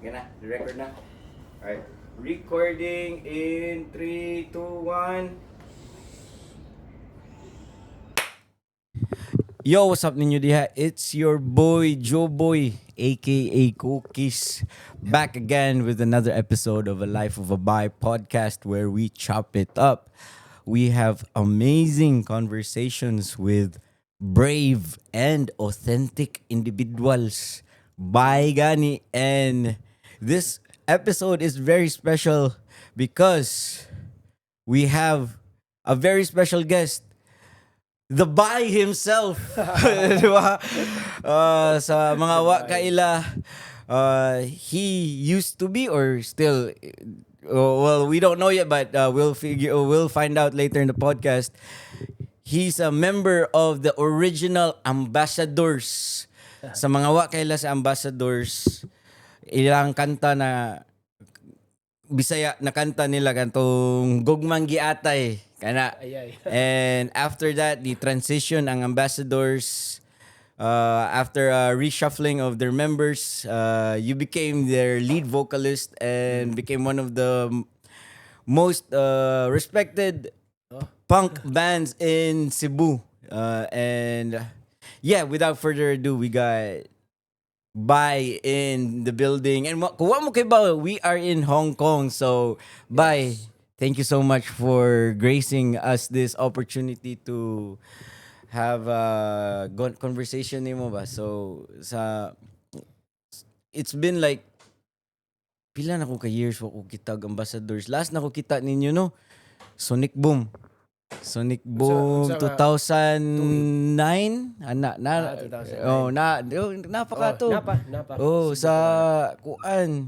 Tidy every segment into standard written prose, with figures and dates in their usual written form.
Sige na, record na. Alright. Recording in 3, 2, 1. Yo, what's up ninyo diha? It's your boy, Joe Boy, aka Cookies, back again with another episode of A Life of a Buy podcast where we chop it up. We have amazing conversations with brave and authentic individuals. Bye, gani. And this episode is very special because we have a very special guest, the Bai himself. Di ba? Sa mga wa kaila, he used to be or still, well, we don't know yet, but we'll find out later in the podcast. He's a member of the original Ambassadors. Sa mga wa kaila sa Ambassadors, ilang kanta na Bisaya na kanta nila kantong Gugmang Giatay kana. Ay, ay. And after that, the transition ang Ambassadors, after a reshuffling of their members, you became their lead vocalist and became one of the most respected punk bands in Cebu. And yeah, without further ado, we got Bai in the building. And kung wa mo kahibaw, we are in Hong Kong. So, Bai, thank you so much for gracing us this opportunity to have a conversation nimo ba. So, sa it's been like pila na ko ka years wa ko kitag Ambassadors. Last na ko kita ninyo, no? Sonic Boom. Sonic Boom Unsa nga 2009 ana na. Ah, 2009. Oh, na oh, napaka Oh, to. Napa, napa. Oh, sa kuan.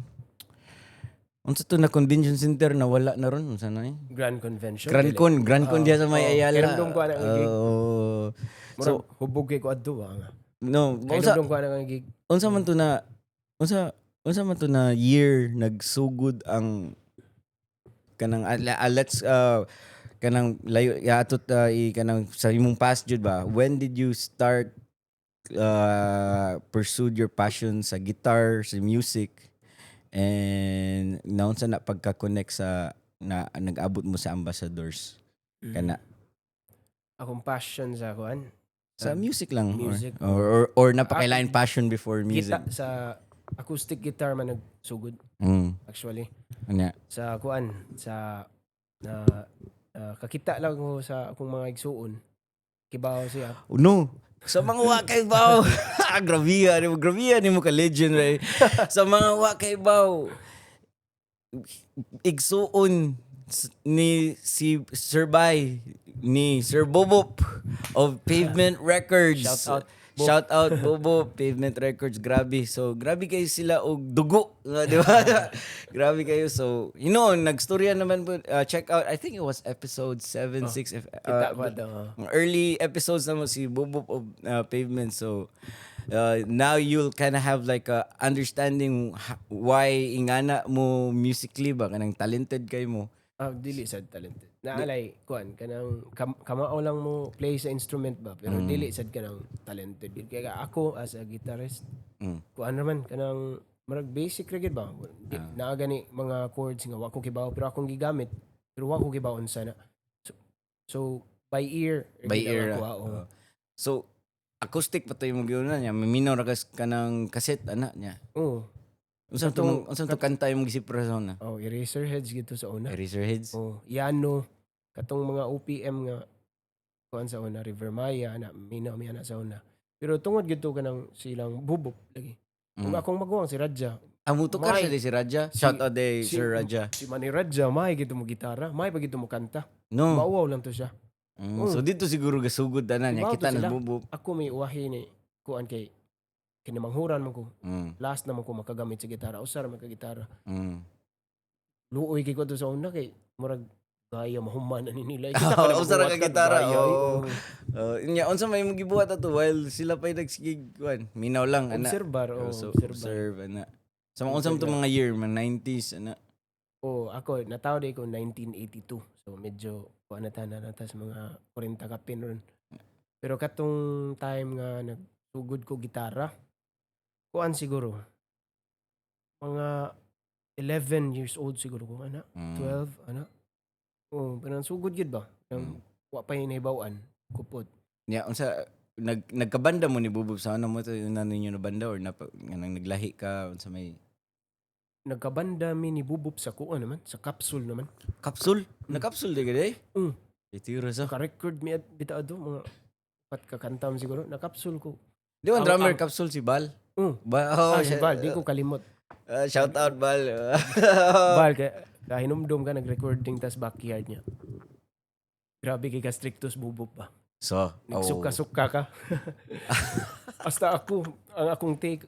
Unsa to na convention center na wala na ron? Unsa na eh? Grand Convention. Grand Dili. Con, Grand Con Oh, diya sa may oh, Ayala. Kahinumdom ko ana ang gig. Oh. Murag So, hubog kay ko adto ah, nga. No, unsa Kahinumdom ko ana ang gig. Unsa man to na unsa man to na year nagsugod ang kanang let's kanang layo atot i kanang sa imong past jud ba, when did you start pursued your passion sa guitar, sa music, and naunsa na pagka-connect sa na nag-abot mo sa Ambassadors kana? Akong passion sa kuan. Sa music lang or Music. or napakailain passion before music? Kita sa acoustic guitar man nagsugod actually. Anya. Sa kuan sa na kakita lang ko sa akong mga igsuon. Kibaw siya. Oh, no. Sa mga wa kahibaw. Grabe ni mo ka legend, right? Sa mga wa kahibaw, igsuon ni si Sir Bai ni Sir Bobop of Pavement Records. Shout out, Bob. Shout out Bobo, Pavement Records, grabe. So grabe kayo sila og dugo, nga, di ba? Grabe kayo. So, nagstorya naman po, check out, I think it was episode 7, 6 if Kita ko ato. Oh. Early episodes naman si Bobo of Pavement. So now you'll kind of have like a understanding why ingana mo musically ba, kanang talented kay mo. Ah, dili sad talented. Naalay kuan kanang kamao lang mo play sa instrument ba, pero dili sad kanang talented. Kaya ako as a guitarist, kuan naman kanang murag basic ra gid ba. Di, naa gani mga chords nga wa ko kibaw pero akong gigamit pero wa ko kibaw unsa na. So by ear ra By gid ang ear. ako, ah, oo. So acoustic pa to yung giuna niya. Maminaw ra kas kanang cassette ana niya. Oo. Unsa to unsa to kanta yung gisipra sa una? Oh, Eraserheads gito sa una. Eraserheads. Oh, Yano, katong mga OPM nga kuan sa una, Rivermaya na minaw mi ana sa una. Pero tungod gito kanang silang Bubop lagi. Kung akong maguwang si Radja, Amo to ka siya si Raja. Shout out day Sir Raja. Si Manny Radja, may gito mo gitara, may pa gito mo kanta. No. Mauwaw lang to siya. So dito siguro gasugod ana niya Ibaw to kita na sila. Bubop. Ako may uwahi ni kuan kay kinamanghuran man ko. Last naman ko makagamit sa gitara. Usar man ka gitara. Luoy kay ko to sa una kay murag gaya mahuman ani nila. Kita ka na Usar ka mabuhat gitara, gaya, oo. eh. Nya unsa may imong gibuhat ato while sila pa'y nagsigig kuan? Minaw lang ana. Observe bar, Oh, oh, so, observe bar. observe ana. Sa mga unsa man to mga year, mga 90s ana. Oh, ako natawo day ko 1982. So medyo kuan na ta na ta sa mga 40 kapin ron. Pero katong time nga nagsugod ko gitara, kuan siguro. Mga 11 years old siguro ko ana, 12 ana. Oh, pero sugod gyud ba? Nang wa pa nahibaw-an kupot. Nya unsa nagkabanda mo ni Bubub sa ano mo to una ninyo na banda or na nang naglahi ka unsa may Nagkabanda mi ni Bubub sa kuan naman, sa Capsule naman. Capsule? Na Capsule di ka day? Mm. Itira sa. Naka-record mi at bitaw do mga upat ka kanta man siguro. Na Capsule ko. Di ba drummer Capsule si Bal? Ba, oh, Ah, si Bal, di ko kalimot. Shout out, Bal. Bal kay kahinumdum ka nag-recording tas backyard niya. Grabe kay ka strictos Bubub ba. So, oh. Nagsuka-suka ka. Basta ako, ang akong take,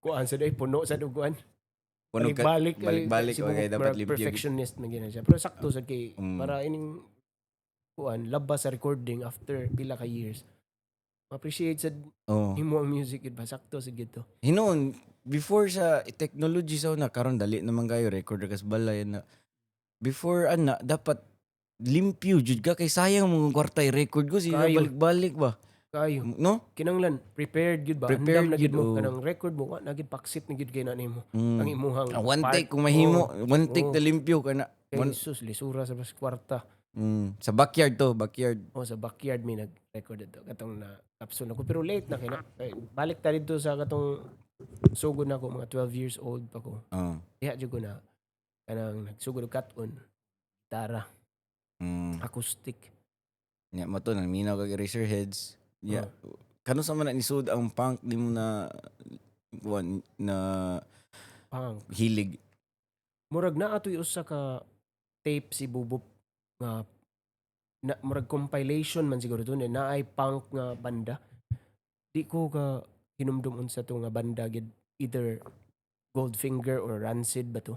kuan sa day, puno sa duguan. Puno ka- Balik-balik. Ay, balik-balik si okay, Bubub, dapat murag limpyo. perfectionist man gina siya. Pero sakto sad kay para ining kuan labas sa recording after pila ka years. Appreciate sad himo ang music gid ba, sakto sad gito. Hinuon before sa technology sa una, karon dali naman kayo, record ra kas balay na. Before ana dapat limpyo jud ka kay sayang mong kwarta i-record ko sige Kayo. Balik-balik ba. Kayo. No? Kinanglan prepared gyud ba? Prepared Andam na gyud gyud, mo oh. kanang record mo, wa na gyud paksit na gyud kay na nimo. Ang imuhang Ah, one part. take kung mahimo, one take Oh. na limpyo ka na. Kay One, sus, lisura sa bas kwarta. Sa backyard to, backyard. O sa backyard mi nag-record dito katong na capsule ako pero late na kay na. Kay, balik ta dito sa katong sugod na ako mga 12 years old pa ko. Diha jud ko na kanang nagsugod og kat-on. Gitara, acoustic. Nya mo to nang minaw kag Eraserheads. Yeah. Kano sa man na nisud ang punk nimo na one na Punk. hilig? Murag naa to'y usa ka tape si Bubop nga na, murag compilation man siguro to na naay punk nga banda. Di ko ka hinumdum unsa to nga banda gid, either Goldfinger or Rancid ba to.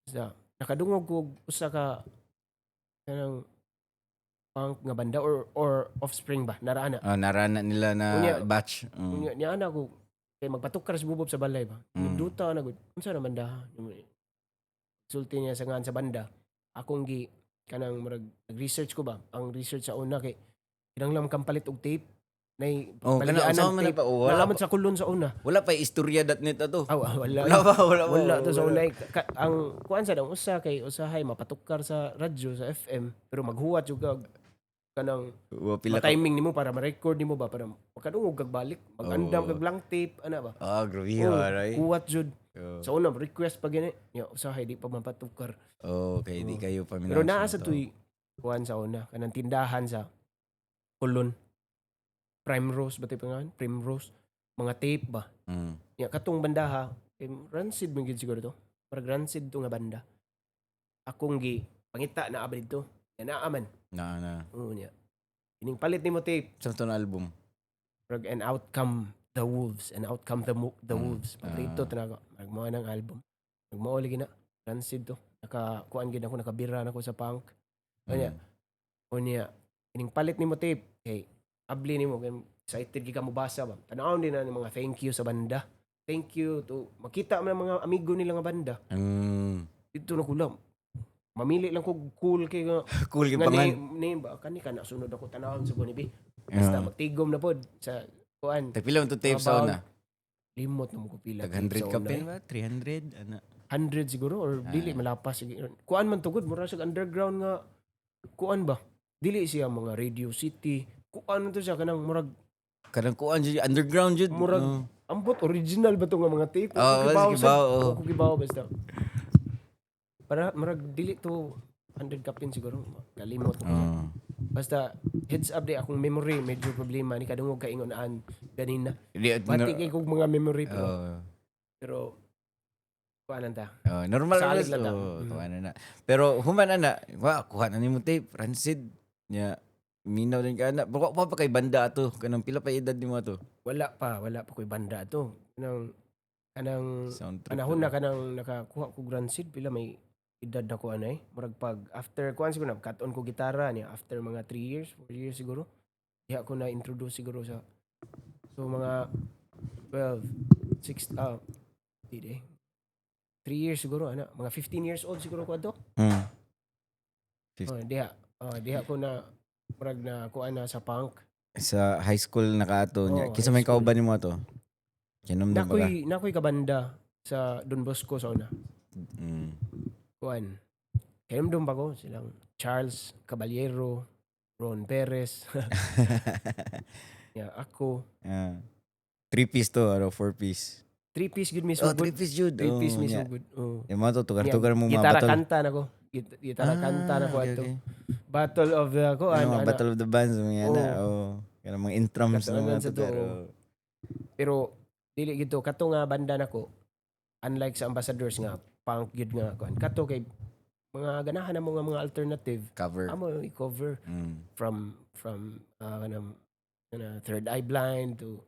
Sa nakadungog ko og usa ka kanang punk nga banda or Offspring ba narana. Ah, narana nila na batch. Unya niya ana ko kay magpatukar si Bubop sa balay ba. Duta na gud. Unsa na banda? Sulti niya sa ngan sa banda. Akong gi kanang murag nag-research ko ba. Ang research sa una kay kinahanglan kang palit og tape. Nay Oh, kana baligyan unsa ng man na tape. pa, oh, wala Wala pa, man sa kulon sa una. wala pa istorya.net ato. Ah, wala. Wala pa, wala pa. Wala to sa Wala. una. Ang kuan sa dang usa kay usahay mapatukar sa radyo sa FM pero maghuwat jud ka kanang Wa pila ka. timing nimo para ma-record nimo ba para makadungog kag balik mag-andam kag blank tape ana ba. Ah, grabe Oh, aray. huwat jud. Oh. Sa una request pa gani nya usahay di pa mapatukar. Oh, okay, di kayo paminaw. Pero naa sa tuy kuan sa una kanang tindahan sa Kulon. Primrose ba pangalan? Primrose mga tape ba. Nya katong bandaha eh, Rancid man gyud siguro to. Parang Rancid to nga banda. Akong gi pangita na abad dito. Nya naa man. Na na. Oo nya. Ining palit nimo tape. Sa to na album. Murag "And Out Come the Wolves, And Out Come the Wolves." Paborito to nako. Murag mao nang album. Nagmao lagi na. Rancid to. Naka kuan gid ako, nakabira na ako sa punk. Unya. Unya ining palit nimo tape kay abli nimo kay excited gid ka mobasa ba. Tan-awon din na ni mga thank you sa banda. Thank you to makita man ang mga amigo nila nga banda. Dito na kulam. Mamili lang ko cool kay nga Cool kay nga pangan. Name ba kani ka na sunod ako tanawon sa kuan bi. Basta magtigom na pod sa kuan. Tag pila man to tape sa About una? Limot na mo ko pila. Tag 100 sa ka una, pin eh. ba? 300 ana. 100 siguro or dili malapas sige. Kuan man tugod mura siya underground nga kuan ba. Dili siya mga Radio City. Kuan man to siya kanang murag Kanang kuan jud, underground jud. Murag- ambot original ba to nga mga tape? Oo, Wa ko kibaw sige, kibaw, oo. wa ko kibaw basta. Para murag dili to 100 kapin siguro. Kalimot ko. Basta heads up di akong memory medyo problema ni kadungog ka ingon an ganina. Di Bati kay kog mga memory pero pero kuan ta. Oh, normal Salig lang lang ta. oh, kuha na na. Pero human ana, wa kuha na nimo tape, Rancid. Nya minaw din ka ana. Pero wa pa kay banda ato, kanang pila pa edad nimo ato? Wala pa ko'y banda ato. Kanang kanang Sound trip. Panahon na kanang nakakuha ko Rancid pila may edad na ko anay. Murag pag after kuan siguro na cut on ko gitara niya after mga 3 years, 4 years siguro. Diha ko na introduce siguro sa so mga 12 6 di di 3 years siguro ana, mga 15 years old siguro ko ato. Oh, diha oh, diha ko na murag na kuan na sa punk. Sa high school na ka ato niya. Oo, Kinsa high may school. kauban nimo ato? Kinomdom ba ka? Nakoy kabanda. Sa Don Bosco sa una. Kuan. Kaya ba ko silang Charles Caballero, Ron Perez. Yeah, ako. Yeah. Three piece to, ano, four piece? Three piece gud mismo. Oh, three piece jud. Three piece Oh, mismo nya. Gud. Oh. Yung mga to, tukar-tukar mo mga Gitara battle. Kanta na ko. Gitara kanta na ko ato. Battle of the kuan. Ano, mga ana. Battle of the Bands, mga ana. Oh. Oh. Kanang mga intrams na Katuangan mga sa to, tukar. oh. Oh. Pero dili gito kato nga banda nako, unlike sa Ambassadors nga punk gyud nga kuan. Kato kay mga ganahan na mo nga mga alternative Cover. amo i-cover from kanang kana Third Eye Blind to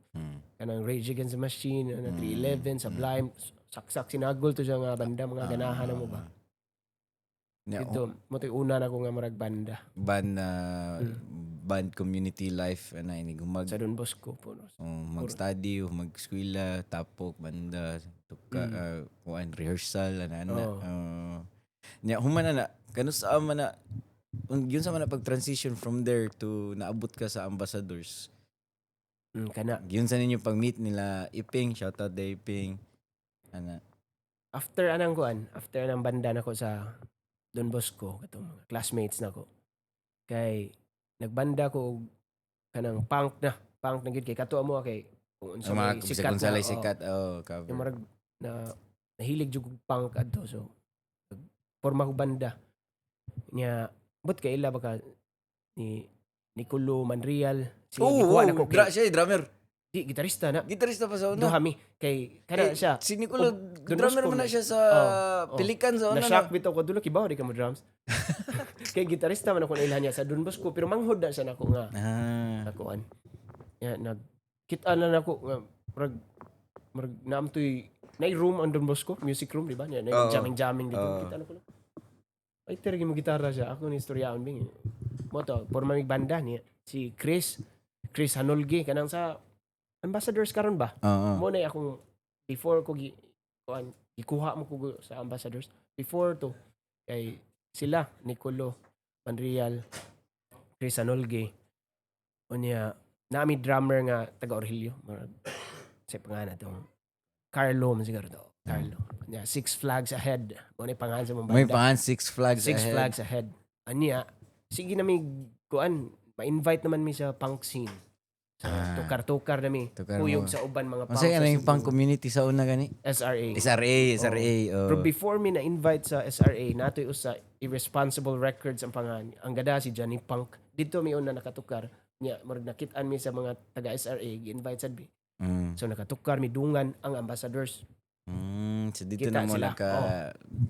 kanang Rage Against the Machine, ano, 311, Sublime, Saksak Sinagol to siya nga banda, mga ganahan na mo ba. Yeah, Dito, mo to'y una na ko nga murag banda. Band na band community life ana ini gumag Sa Don Bosco po. No? oh, mag-study, mag-eskwela, tapok banda, tuka, kuan, rehearsal ana ana. Oh. Nya human na na kanus man na yun sa man na pag-transition from there to naabot ka sa Ambassadors? Kana. Yun sa ninyo pag-meet nila Iping, shout out the Iping. Ana. After anang kuan, after anang banda nako sa Don Bosco, katong mga classmates nako. Kay nagbanda ko og kanang punk na gyud kay kato mo kay kung unsa Ang mga may sikat kung na, salay oh, sikat, oh, cover. Yung murag na nahilig jud kog punk adto, so porma ko banda. Nya but kay ila baka ni Nicolo Manreal sige Oh, gikuha oh, nako kay siya, drummer. Di gitarista na. Gitarista pa sa una. Duha mi kay kana Eh, siya. si Nicolo, Don drummer Bosco man na na. siya sa Oh. Pelican sa una. Na shock bitaw ko dulo kibaw di ka mo drums. Kay gitarista man ako na ilhan niya sa Don Bosco pero manghod na siya nako nga nakuan. Ya nag kita na nako nga murag naamtoy nay room ang Don Bosco, music room, di ba? Niya Oo. jamming jamming dito. Oo. Kita na ko lang. Ay, tiragi mo gitara siya. Ako ni istoryaon bing. Mo to, porma mig banda niya. Si Chris Hanolgi kanang sa Ambassadors karon ba? Oo. Mo na akong before ko gi kuan gikuha mo ko sa Ambassadors before to kay sila Nicolo Manreal, Chris Hanolgi, unya nami drummer nga taga Orhilio, murag sa pangalan tong Carlo man siguro to, Carlo. Unya Six Flags Ahead mo na pangalan sa mong May banda. pangan Six Flags Six Ahead. Flags Ahead. Anya sige na mi kuan ma-invite naman mi sa punk scene sa tukar-tukar na mi Tukar kuyog mo. sa uban mga punk Unsa sa na yung Cebu. punk community sa una gani? SRA. SRA, SRA. Oh. Pero before mi na-invite sa SRA, natoy usa Irresponsible Records ang pangan. Ang gada si Johnny Punk. Dito mi una nakatukar. Nya murag nakit-an mi sa mga taga SRA, gi-invite sad mi. So nakatukar mi dungan ang Ambassadors. So dito Kita na mo sila.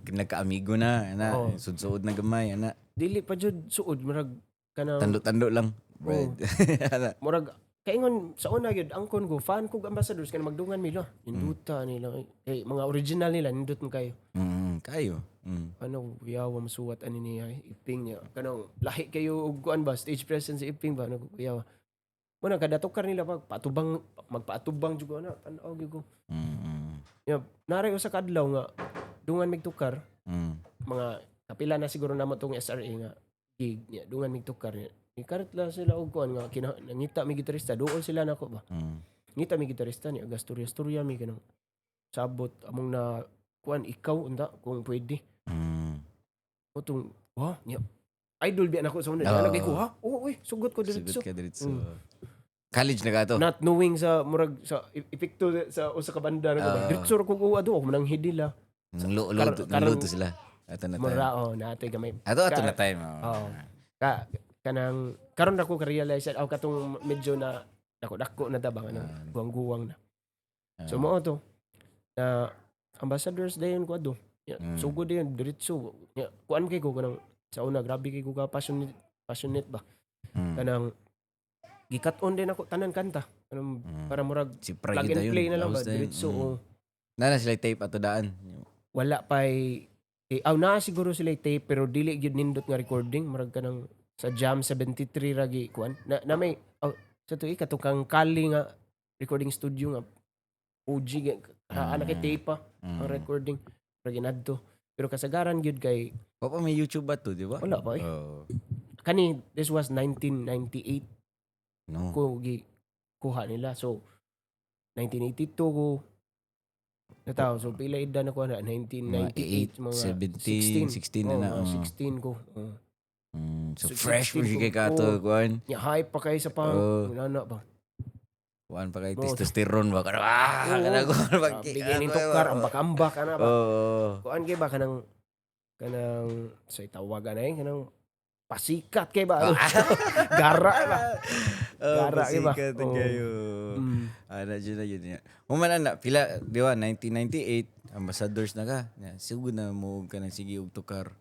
Nagka-amigo na, ana, Oh. sud-suod na gamay, ana. Dili pa jud suod, murag kanang Tando-tando lang. Bread. Ana. Murag kaingon sa una gyud angkon ko fan kog Ambassadors kana magdungan mi lo. Ninduta nila kay mga original nila nindot mo kayo. Kayo. Ano kuyawa masuwat ani niya eh, Iping niya kanang lahi kayo og kuan ba, stage presence si Iping ba, ano kuyawa mo na kadatukar nila pag paatubang magpaatubang jud ko ana tan-aw gyud ko. Ya naray usa ka adlaw nga dungan migtukar mga kapila na siguro namo tong SRA nga gig niya, dungan migtukar niya ikarit lang sila og kuan nga kina, nangita mi gitarista duol sila nako ba. Ngita mi gitarista niya gasturya-storya mi kanang sabot among na kuan ikaw unta kung pwede. Utong, wa, niya. Idol biya nako sa una. Oo. Ano kay ko ha? Oo, uy, sugot ko diretso. Sugot ka diretso. College na ka to? Not knowing sa murag sa epekto sa usa ka banda na ko ba. Oo. Diretso ra ko kuha do ako manang hidila. Nang luto, nang luto sila. Ato na time. Mura oh, natoy gamay. Ato na time. Oh. Oo. Ka kanang karon na ko ka-realize aw katong medyo na dako dako na ta ba ano, guwang-guwang na. So mao to na Ambassadors dayon ko ado. Ya, sugod dayon diretso. Ya, kuan kay ko kanang sa una grabe kay ko ka passionate passionate ba. Kanang gikat-on din ako tanan kanta. Kanang para murag Si Prag plug and dayon. play na lang ba Laos dayon. diretso. Oh. Na na sila tape ato daan. Wala pa'y eh, aw naa siguro sila tape pero dili gyud nindot nga recording, murag kanang sa Jam 73 ragi kuan na, na may aw, sa tuig katong kang kali nga recording studio nga OG ana kay tape pa ang recording murag inadto pero kasagaran gyud kay Wa pa may YouTube ba to, di ba? Wala pa eh. Oh. Kani this was 1998 No. ko gi kuha nila, so 1982 ko. Nataw, so pila edad na ko na 1998, mga 17, 16 na Oh, na. mga Oh. 16 ko. Oh. So, So, fresh 16 mo siya ko. kay kato, Oh. kuan. Nya hype pa kay sa punk. Oh. Wala na ba. Kuan pa kay Oo. Testosterone ba? Kana ah, Oo. kana ko pag Bigay ning tukar, ambak-ambak ana ba. Oo. Kuan kay ba kanang sa itawagan na eh, kanang pasikat kay ba. Gara ba. Oh, Gara, di ba? pasikat Oo. kayo. Ana jud na yun niya. Human na pila, di ba, 1998, Ambassadors na ka. Ya, sugod na mo ka nang sige og tukar.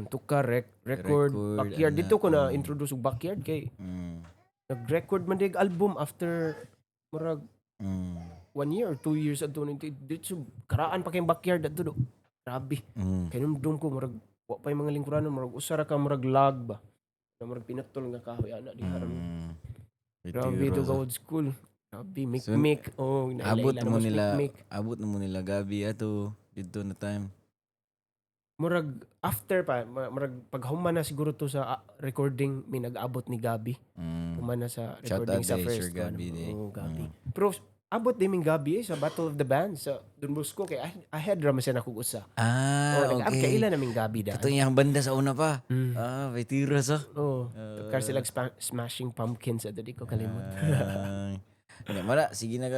Tukar record, Record, Backyard. Ana, Dito ko na oo. Introduce og Backyard kay nag-record man dig album after murag 1 year or 2 years adto ni dito, karaan pa kay Backyard adto do. Grabe. Kay numdum ko murag wa pa yung mga lingkuranon, murag usa ra ka murag lag ba. Na murag pinutol nga kahoy ana diha ra. Grabe to old school. Grabe mik So, mik oh. Abot mo nila, Mik. Abot na mo nila Gabi ato dito na time. Murag after pa murag paghuman na siguro to sa recording may nag-abot ni Gabi. Human na sa Shout recording out sa day, first Sir Gabi one. day. Oh, Gabi. Pero abot din ming Gabi eh, sa Battle of the Bands sa Don Bosco kay ahead ra man siya nakog usa. Ah, Oh, nag-abot okay. kay ila naming Gabi daan. Kato iyang banda sa una pa. Ah, may tira sa. Oh, tukar sila Smashing Pumpkins ato, di ko kalimot. Ah, nya mara sige na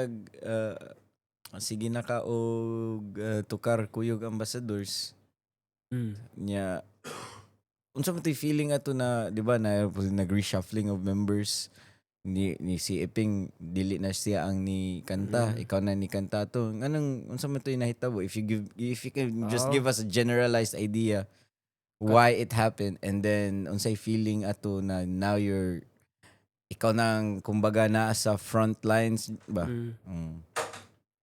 ka og tukar Kuyog Ambassadors nya. Unsa man to'y feeling ato na, di ba, na nag-reshuffling of members ni si Eping, dili na siya ang ni kanta, ikaw na ni kanta to? Nganong unsa man to'y nahitabo, if you can just give us a generalized idea why it happened, and then unsay feeling ato na now you're ikaw na ang kumbaga naa sa front lines ba?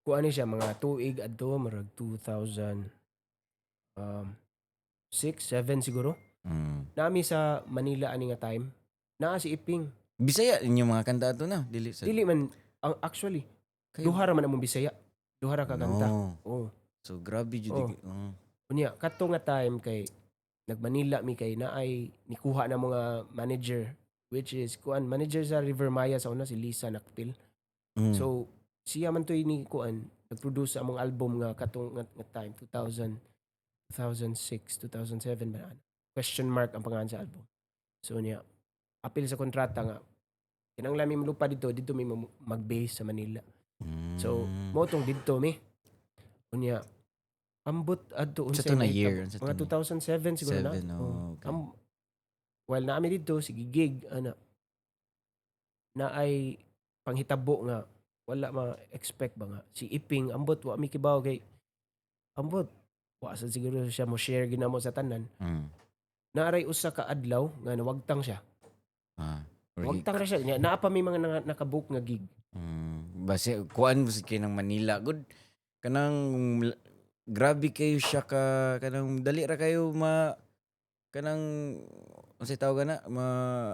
Kuan ni siya mga tuig adto murag 2000 6, 7 siguro. Nami sa Manila ani nga time. Naa si Iping. Bisaya inyong mga kanta ato na, dili sa Dili man ang actually duha ra man among Bisaya. Duha ra ka kanta. No. Oh. So grabe jud. Oh. Unya kadto nga time kay nag-Manila mi kay naay nikuha na mga manager, which is kuan, manager sa River Maya sa una, si Lisa Nakpil. So siya man to'y ni kuan nag-produce sa among album nga katong nga time 2000 2006, 2007 ba na? Question Mark ang pangalan sa album. So niya apil sa kontrata nga kinahanglan mi malupa dito dito mi mag-base sa Manila. So mo tong didto mi. Unya ambot adto Sa unsay to na nahitabo. year? Unsa to Mga na? 2007 siguro na. Seven, Oh. oh, okay. While naami dito sige gig ana na ay panghitabo nga wala ma-expect ba nga si Iping, ambot wa mi kibaw kay ambot wa sa siguro siya mo share ginamo sa tanan. Naaray usa ka adlaw nga nawagtang siya. Wagtang ra siya. Nya, naa pa may mga nakabook nga gig. Base kuan mo sa kay ng Manila good kanang grabe kayo siya ka kanang dali ra kayo ma kanang unsay tawag na ma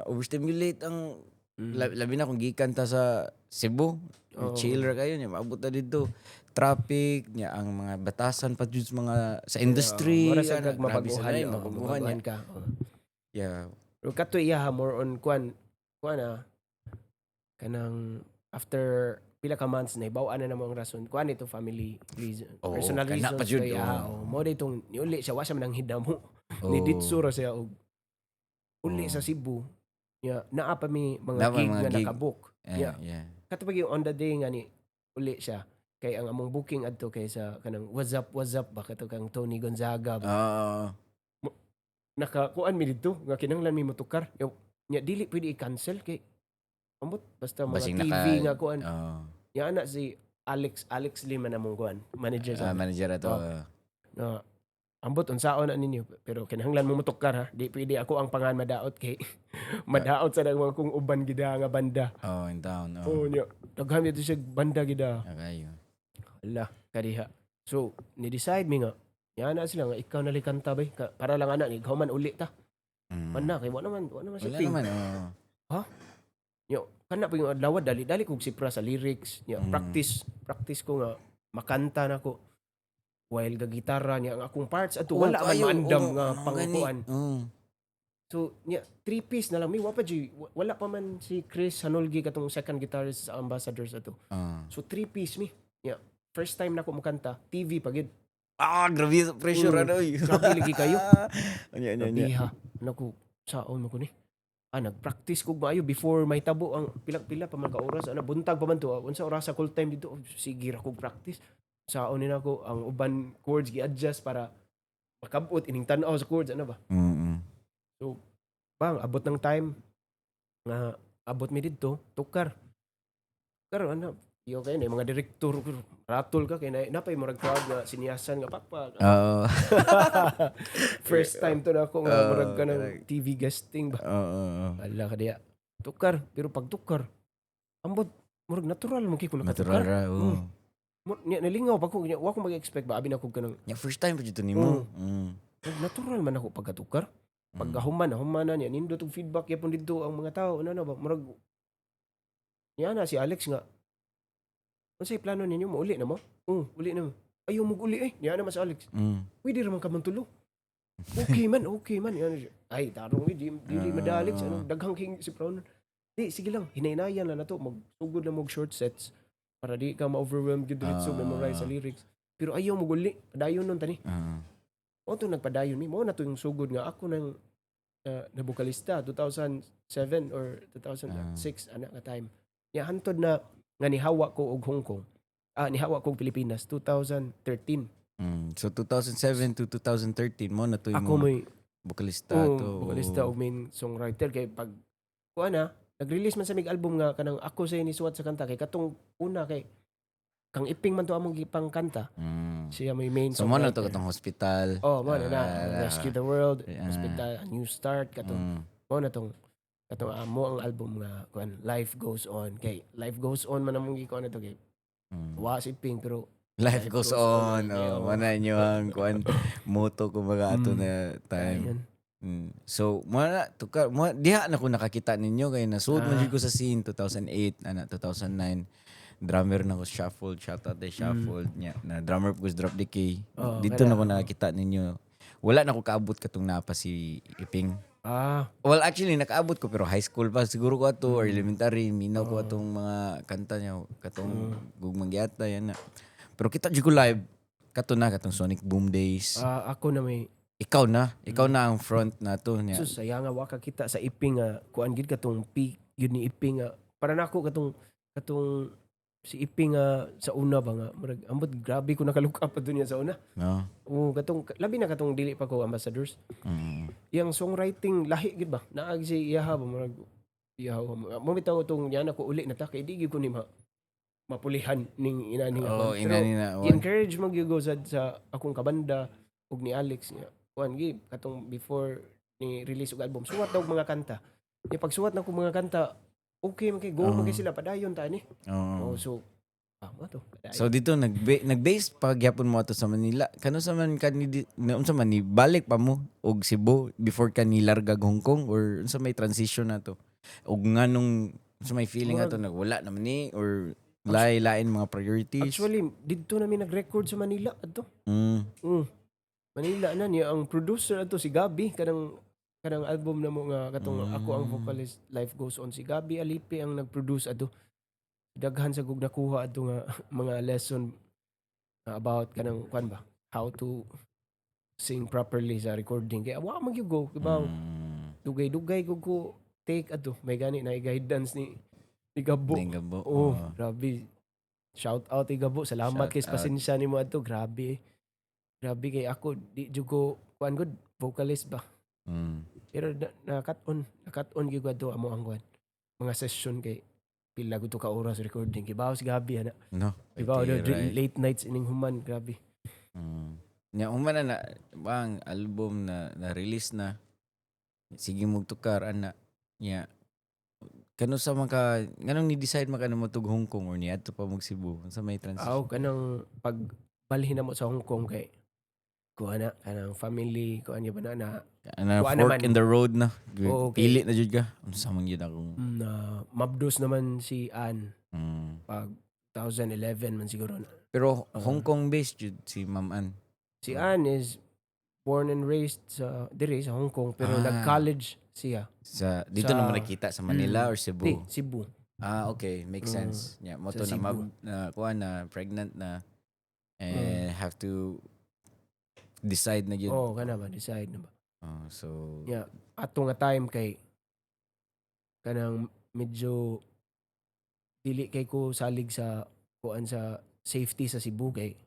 overstimulate ang labi na kung gikan ta sa Cebu. Oo. Chill ra kayo niya, maabot na dito, traffic niya, ang mga batasan pa jud sa mga sa industry. Mura sa ana, kag grabe sa mabaguhan, lain, oh, mabaguhan niya. mabaguhan ka. Oh. Pero kato iya ha, more on kuan kuan ah kanang after pila ka months na ibaw na namo ang rason, kuan ito, family reason, Oo, personal kana reasons pa jud, to iya. oo. Oh, mo ditong niuli siya, wa siya man ang hidamo. Ni ditso ra siya og uli sa Cebu. Ya, naa pa mi mga Naa pa gig mga nga gig. nakabook. Yeah. Kato pag yung on the day nga ni uli siya kay ang among booking adto kay sa kanang "What's Up, What's Up" ba, kato kang Toni Gonzaga ba. Naka kuan mi didto nga kinahanglan mi motukar. Yo, nya dili pwede i-cancel kay ambot basta mga Basing TV nga kuan. Nya ana si Alex, Alex Lima na among kuan manager sa Ah, manager ato. Oh. Na ambot unsaon na ninyo pero kinahanglan mo motukar ha, di pwede ako ang pangan madaot kay madaot sa mga kung uban gida nga banda. Oh, in town. Oh, nya daghan dito siya banda gida. Hala kadiha. So ni decide mi nga nya na sila nga ikaw na kanta bay. Para lang ana ni man uli ta. Man na kay wa naman si Wala Ping. naman. Oh. Yo, kana pa yung adlaw dali dali kog sipra sa lyrics nya. Practice practice ko nga makanta na ko while gagitara niya ang akong parts ato. Oh, Wala man kayo, maandam oh, nga ano gani? pangkuan. So nya three piece na lang mi, wa pa wala pa man si Chris Hanolgi katong second guitarist sa Ambassadors ato. So three piece mi nya. First time na ako mokanta, TV pa gyud. Ah, grabe sa pressure ano oy. Grabe lagi kayo. Anya anya anya. Grabe ha. Naku, saon mo ko ni. Ah, nag-practice ko maayo before mahitabo ang pila-pila pa man ka oras. Ana, buntag pa man to. Ah. Unsa oras sa call time dito? Oh, sige ra kog practice. Saon ni nako ang uban chords gi-adjust para makabot ining tan-aw sa chords, ano ba? So, bang abot ng time nga abot mi didto, tukar. Karon ano, iyo kayo na mga direktor, ratol ka kay na napay murag crowd nga sinyasan nga pakpak. First time to na ako nga murag ka ng TV guesting ba. Oo. Oo. Ala ka diya. Tukar, pero pag tukar, ambot murag natural man kay ko Natural nakatukar. ra, oo. Nya, nalingaw pa ko, nya, wa ko mag-expect ba abi na ko kanang Nya first time pa jud to nimo. Murag natural man ako pagkatukar. Pagkahuman, human na niya, nindot og feedback yapon didto ang mga tao, ano na ba, murag niya na si Alex nga, "Unsay plano ninyo, mo uli na mo?" "Oh, uli na mo." "Ayaw mo uli eh." Niya naman si Alex. "Pwede ra man ka man tulo. Okay man, okay man." Yan siya. "Ay, tarong eh, di, dili man Alex. Ano, daghang king si Brown. Di, sige lang, hinaynayan lang na to. Magsugod na mo short sets para di ka ma-overwhelm gyud diretso, memorize sa lyrics. Pero ayaw mo guli. Padayon nun tani." O to nagpadayon mi. Mo na to yung sugod nga ako nang na vokalista 2007 or 2006 ana nga time. Ya hantod na nga nihawa ko og Hong Kong. Ah, nihawa ko og Pilipinas 2013. So 2007 to 2013 mo na to Ako yung may vokalista oh, to. Vokalista og main songwriter kay pag kuha na nag-release man sa mig album nga kanang ako sa ni suwat sa kanta kay katong una kay kang Iping man to among gipang kanta. Siya may main So mo na to songwriter. katong Hospital. Oh, mo na na Rescue the World, Hospital, A New Start katong mo na tong katong amo ang album nga kuan, Life Goes On, kay Life Goes On man among gikuan na to kay wa si Iping pero Life Goes On. Oh, Yeah. mo na inyo ang kuan, motto kumbaga ato na time. Ayun. So, mo na tukar mo diha na ko nakakita ninyo kay nasuod man jud ko sa scene 2008 ana 2009, drummer na ko Shuffled, shout out kay Shuffled nya na drummer ko sa Drop Decay. Oh, Dito na ko nakakita ninyo. Wala na ko kaabot katong napa si Iping. Well, actually nakaabot ko pero high school pa siguro ko ato or elementary, minaw ko atong mga kanta niya katong Gugmang Giata yan na. Pero kita jud ko live kato na katong Sonic Boom days. Ah, ako na may Ikaw na ang front na to niya. Sus, saya nga wa ka kita sa Iping nga kuan gid katong peak yun ni Iping nga para nako katong katong si Iping nga sa una ba nga murag ambot grabe ko naka-look up adto niya sa una. No. Oo, katong labi na katong dili pa ko ambassadors. Yang songwriting lahi gid ba? Naag si iyaha ba murag iyaha mo bitaw tong niya na ko uli na ta kay di gyud ko ni ma mapulihan ning inani nga Oh, kuan. Pero ina ni na. gi-encourage man gyud ko sa akong kabanda ug ni Alex nga kuan gi katong before ni release og album, suwat daw og mga kanta. Di pag suwat na ko mga kanta, okay man kay go man kay sila, padayon ta ni. Oo. Oh, so ah mo to padayon. So dito nag nag-base pa gyapon mo ato sa Manila. Kano sa man ka ni na unsa man ni balik pa mo og Cebu before ka ni largag Hong Kong or unsa may transition na to? Og nganong unsa may feeling ato, nagwala naman ni or lain mga priorities? Actually, didto na mi nag-record sa Manila adto. Manila na niya ang producer adto si Gabi kanang kanang album na mo nga katong ako ang vocalist, Life Goes On, si Gabi Alipe ang nag-produce adto. Daghan sa gug nakuha adto nga mga lesson about kanang kuan ba, how to sing properly sa recording kay wa man gyud go kibaw. Dugay-dugay gug ko take adto, may gani na guidance ni Gabo. Ning Gabo. Oh, Oo. Grabe. Shout out kay Gabo. Salamat Shout kay out. pasensya nimo adto. Grabe eh. Grabe kay ako di jud ko kuan gud vocalist ba. Pero na, na cut on gyud ko adto amo ang kuan. Mga session kay pila gud to ka oras recording. Kibaw si Gabi ana. No. Kibaw Pwede, right. late nights ining human, grabe. Nya human na na bang album na na release na. Sige mo tukar ana. Nya kano sa man ka nganong ni decide man ka na mo tug Hong Kong or niadto pa mo Cebu, unsa may transition? Aw, kanang pag balhin na mo sa Hong Kong kay kuha na kanang family kuan ba na na Ana kuha fork naman. in the road na. Oo, okay. Pili na jud ka. Unsa man gyud akong Na mabdos naman si Ann pag 2011 man siguro na. Pero Hong Kong based jud si Ma'am Ann. Si Ann is born and raised sa dire sa Hong Kong pero nag-college siya. Sa dito naman nakita sa Manila or Cebu? Di, Cebu. Ah, okay, makes sense. Yeah, mo Sa to na Cebu. mab, na kuha na pregnant na. And have to decide na gyud. Oh, kana ba, decide na ba. Oh, so Yeah. Ato nga time kay kanang medyo dili kay ko salig sa kuan sa safety sa Cebu kay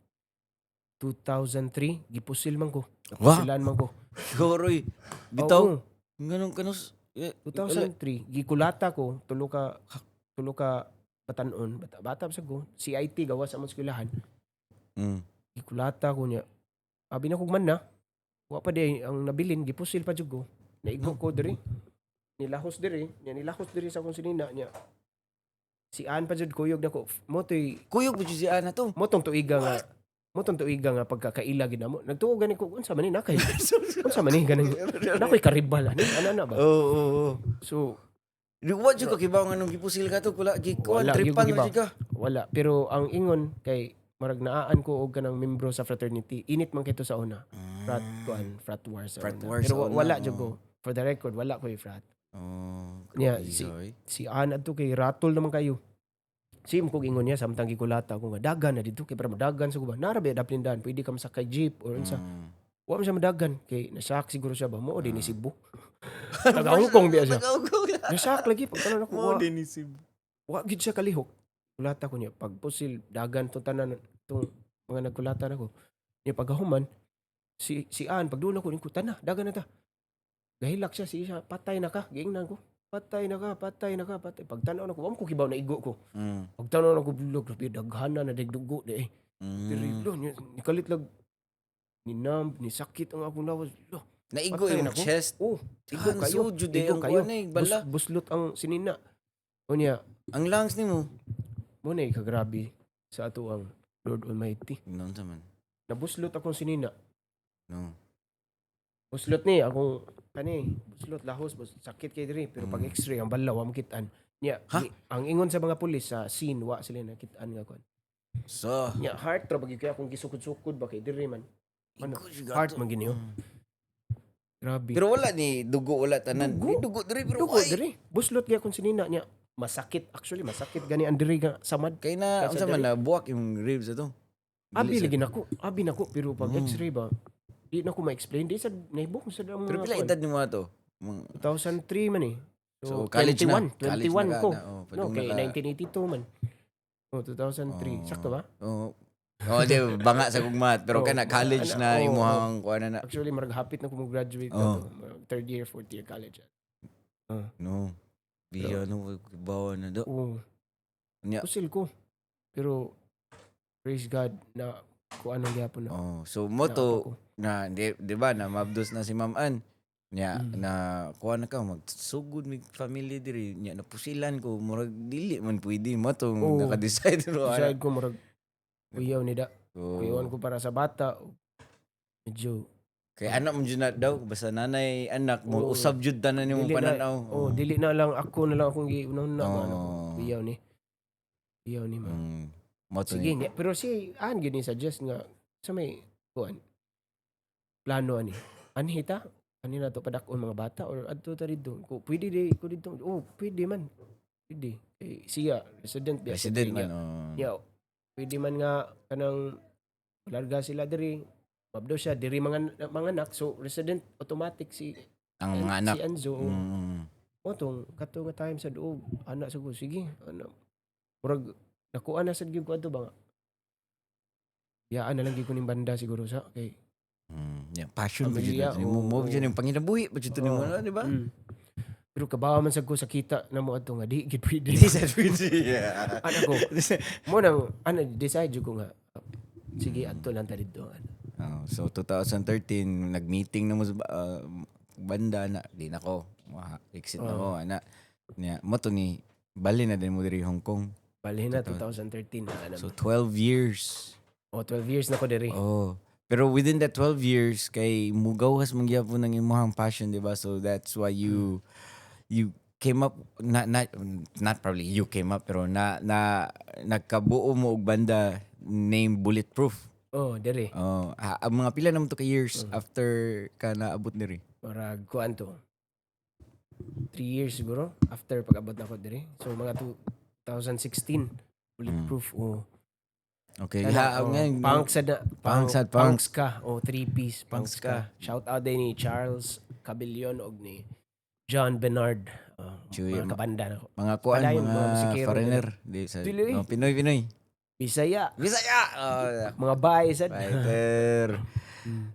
2003 gipusil man ko. Wah! Napusilan man ko. Goroy. Bitaw. Oo, Ganun kanus. Eh, 2003 gikulata ko tulo ka batanon, bata, bata pa ko, CIT gawas sa among eskwelahan. Gikulata ko niya. Abi na kog man na. Wa pa di ang nabilin, gipusil pa jud ko. Naigo ko diri. Nilahos diri, nya nilahos diri sa akong sinina niya. Si Ann pa jud kuyog nako. Mo to'y Kuyog ba jud si Ana to? Mo tong tuiga nga pagkakaila gid namo. Nagtuo gani ko, unsa man ni nakay? Unsa man ni ganing nakoy karibal ani ana na ba? Oo. So Di wa jud ka kibaw nga nung gipusil ka to, kula gikuan Wala, gyud ko tripan kibaw. jud ka. Wala, pero ang ingon kay marag naan ko og kanang membro sa fraternity. Init man kito sa una. Frat kuan, frat war sa Frat una. war Pero sa una, wala jud oh. ko. For the record, wala ko frat. Oh, Nya, grabe, oy. Si Ann adto kay ratol naman kayo. Sim kog ingon niya samtang gikulata ko nga dagan na didto kay para madagan sa ko ba. Nara ba daplindan, pwede ka masakay jeep or unsa. Wa man siya madagan kay nasak siguro siya ba mo din ni Cebu. Taga Hong Kong biya siya. Taga Hong Kong. Nasak lagi pagtanan ako Mo wa, din ni Cebu. Wa gid siya kalihok. Kulata ko niya pag pusil dagan tong tanan tong mga nagkulata nako. Niya pagkahuman si si Ann pagduol ako ko tana dagan na ta. Gahilak siya siya, "Patay na ka." Giingnan ko. "Patay na ka, patay na ka, patay." Pagtanaw nako, wa ko kibaw na igo ko. Pagtanaw nako, bulog, grabe daghana na dugo di eh. Pero lo, nikalit lag ni numb, ni sakit ang akong lawas. Lo, Naigo patay yung na ko. chest. Oh, igo Ah, kayo. sudyo di Igo ang kayo. kuan eh, bala. Buslot ang sinina. O niya, Ang lungs nimo. Mo na ikagrabe sa ato ang Lord Almighty. Noon sa man. Nabuslot akong sinina. No. Buslot ni akong kani, buslot lahos, sakit kay diri, pero pag x-ray ang bala wa makitaan. Niya, Ha? Ang ingon sa mga pulis sa scene, wa sila nakitaan nga kuan. So, Niya heart ra bagi kay akong gisukod-sukod ba kay diri man. Ano? igo siya Heart gato. man gini oh. Grabe. Pero wala ni dugo, wala tanan. Dugo? Ni dugo diri pero Dugo ay. diri. Buslot gyud akong sinina niya. Masakit actually, masakit gani ang diri nga samad. Kay na Kaysa unsa man na buwak yung ribs ato. Abi Dili lagi nako, abi nako pero pag x-ray ba di na ko ma-explain, di sad nahibok sa ang Pero mga pila kuan. edad nimo ato? Mga 2003 man eh. So, So, college na. 21, College 21 na ka ko. na. Oh, No, padung kay na ka. 1982 man. Oh, 2003. Oh. Sakto ba? Oo. Oh, di banga sa kugmat pero Oh, kana college ana, na oo, imuhang kuan na na. Actually, marag hapit na ko mo-graduate Oh. na to. Marag third year, fourth year college. No. Biya no bawa na do. Oo. Nya. Pusil ko. Pero, praise God na kung anong gyapon na. Oh, so mo na to ako. na di ba na mabdos na si Ma'am Ann. Nya na kuha na ka magsugod mig family diri nya napusilan ko, murag dili man pwede mo tong Oo. naka-decide ro. Decide ko murag kuyaw ni da. Oh. Kuyawan ko para sa bata. Medyo Kay anak mo jud na daw basta nanay anak mo Oo. usab jud tanan nimo Dili na- pananaw. Oh, dili na lang ako na lang akong giunahon na ano. Oo. Kuyaw ni. Kuyaw ni ma. Mo to Sige ni. niya. Pero si Ann gyud ni suggest nga sa may kuan plano ani. Anhi ta? Ani na to padak-on mga bata or adto ta didto? Ko pwede di ko didto. Oh, pwede man. Pwede. Eh, siya resident biya sa President diri man. niya. Oh. Niya, pwede man nga kanang larga sila diri. Mabdo siya diri mga anak, so resident automatic si Ang mga anak. si Anzo. O tong kato nga time sa duog anak sa ko, sige ano, murag nakuha na sad gyud ko adto ba nga biyaan na lang gyud ko ning banda siguro sa kay Yeah, passion pa jud pamilya, na nimo mo oo. jud yung panginabuhi pa jud to nimo Oo. di ba? Pero kabawa man sad ko sa kita na mo adto nga di gid pwede. Di sa pwede. Yeah. Ana ko mo nang ana decide jud ko nga sige adto lang ta didto ana. Oh, so 2013 nag-meeting na mo sa banda na di na ko exit na ko ana. Nya mo to ni bali na din mo diri Hong Kong. Balhin na 2013 na ana. So 12 years. Oh, 12 years na ko diri. Oh. Pero within that 12 years kay mugawas man gyapon ang imong passion, di ba? So that's why you came up, not not not probably you came up, pero na na nagkabuo mo og banda name Bulletproof. Oh, diri. Oh, ang mga pila naman to ka years after ka naabot diri? Marag kuan to. 3 years siguro after pag-abot nako diri. So mga 2016 Bulletproof, oh. Kana, Ha, oh, ngayon, punk sad na. Punk sad, punk. Punk ska. Oh, three piece. Punk Punk ska. ska. Shout out din ni Charles Cabillon og ni John Bernard. Oh, Chuy, mga kabanda na ko. Mga kuan, Padayon, mga mga musikero. foreigner. Di sa Dili, eh. No, Pinoy, Pinoy. Bisaya. Bisaya. Oh, Mga bae sad. Fighter.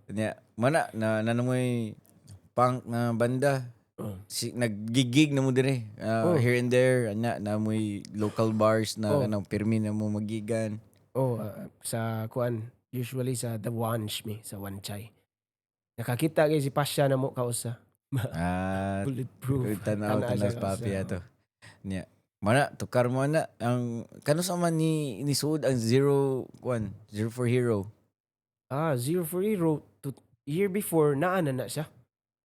Nya, mana na nanamoy punk na banda. Si, naggigig na mo dire. Here and there, ana na moy local bars na kanang pirmi na mo magigan. Oh, sa kuan, usually sa The Wanch mi, sa Wanchai. Nakakita kay si Pasha na mo kausa. Ah, Bulletproof. tanaw Tanaw tanaw siya sa papi kausa. ato. Nya. Mana tukar mo na ang kanus man ni nisuod ang zero one, Zero for Hero? Ah, Zero for Hero to, year before naa na na siya.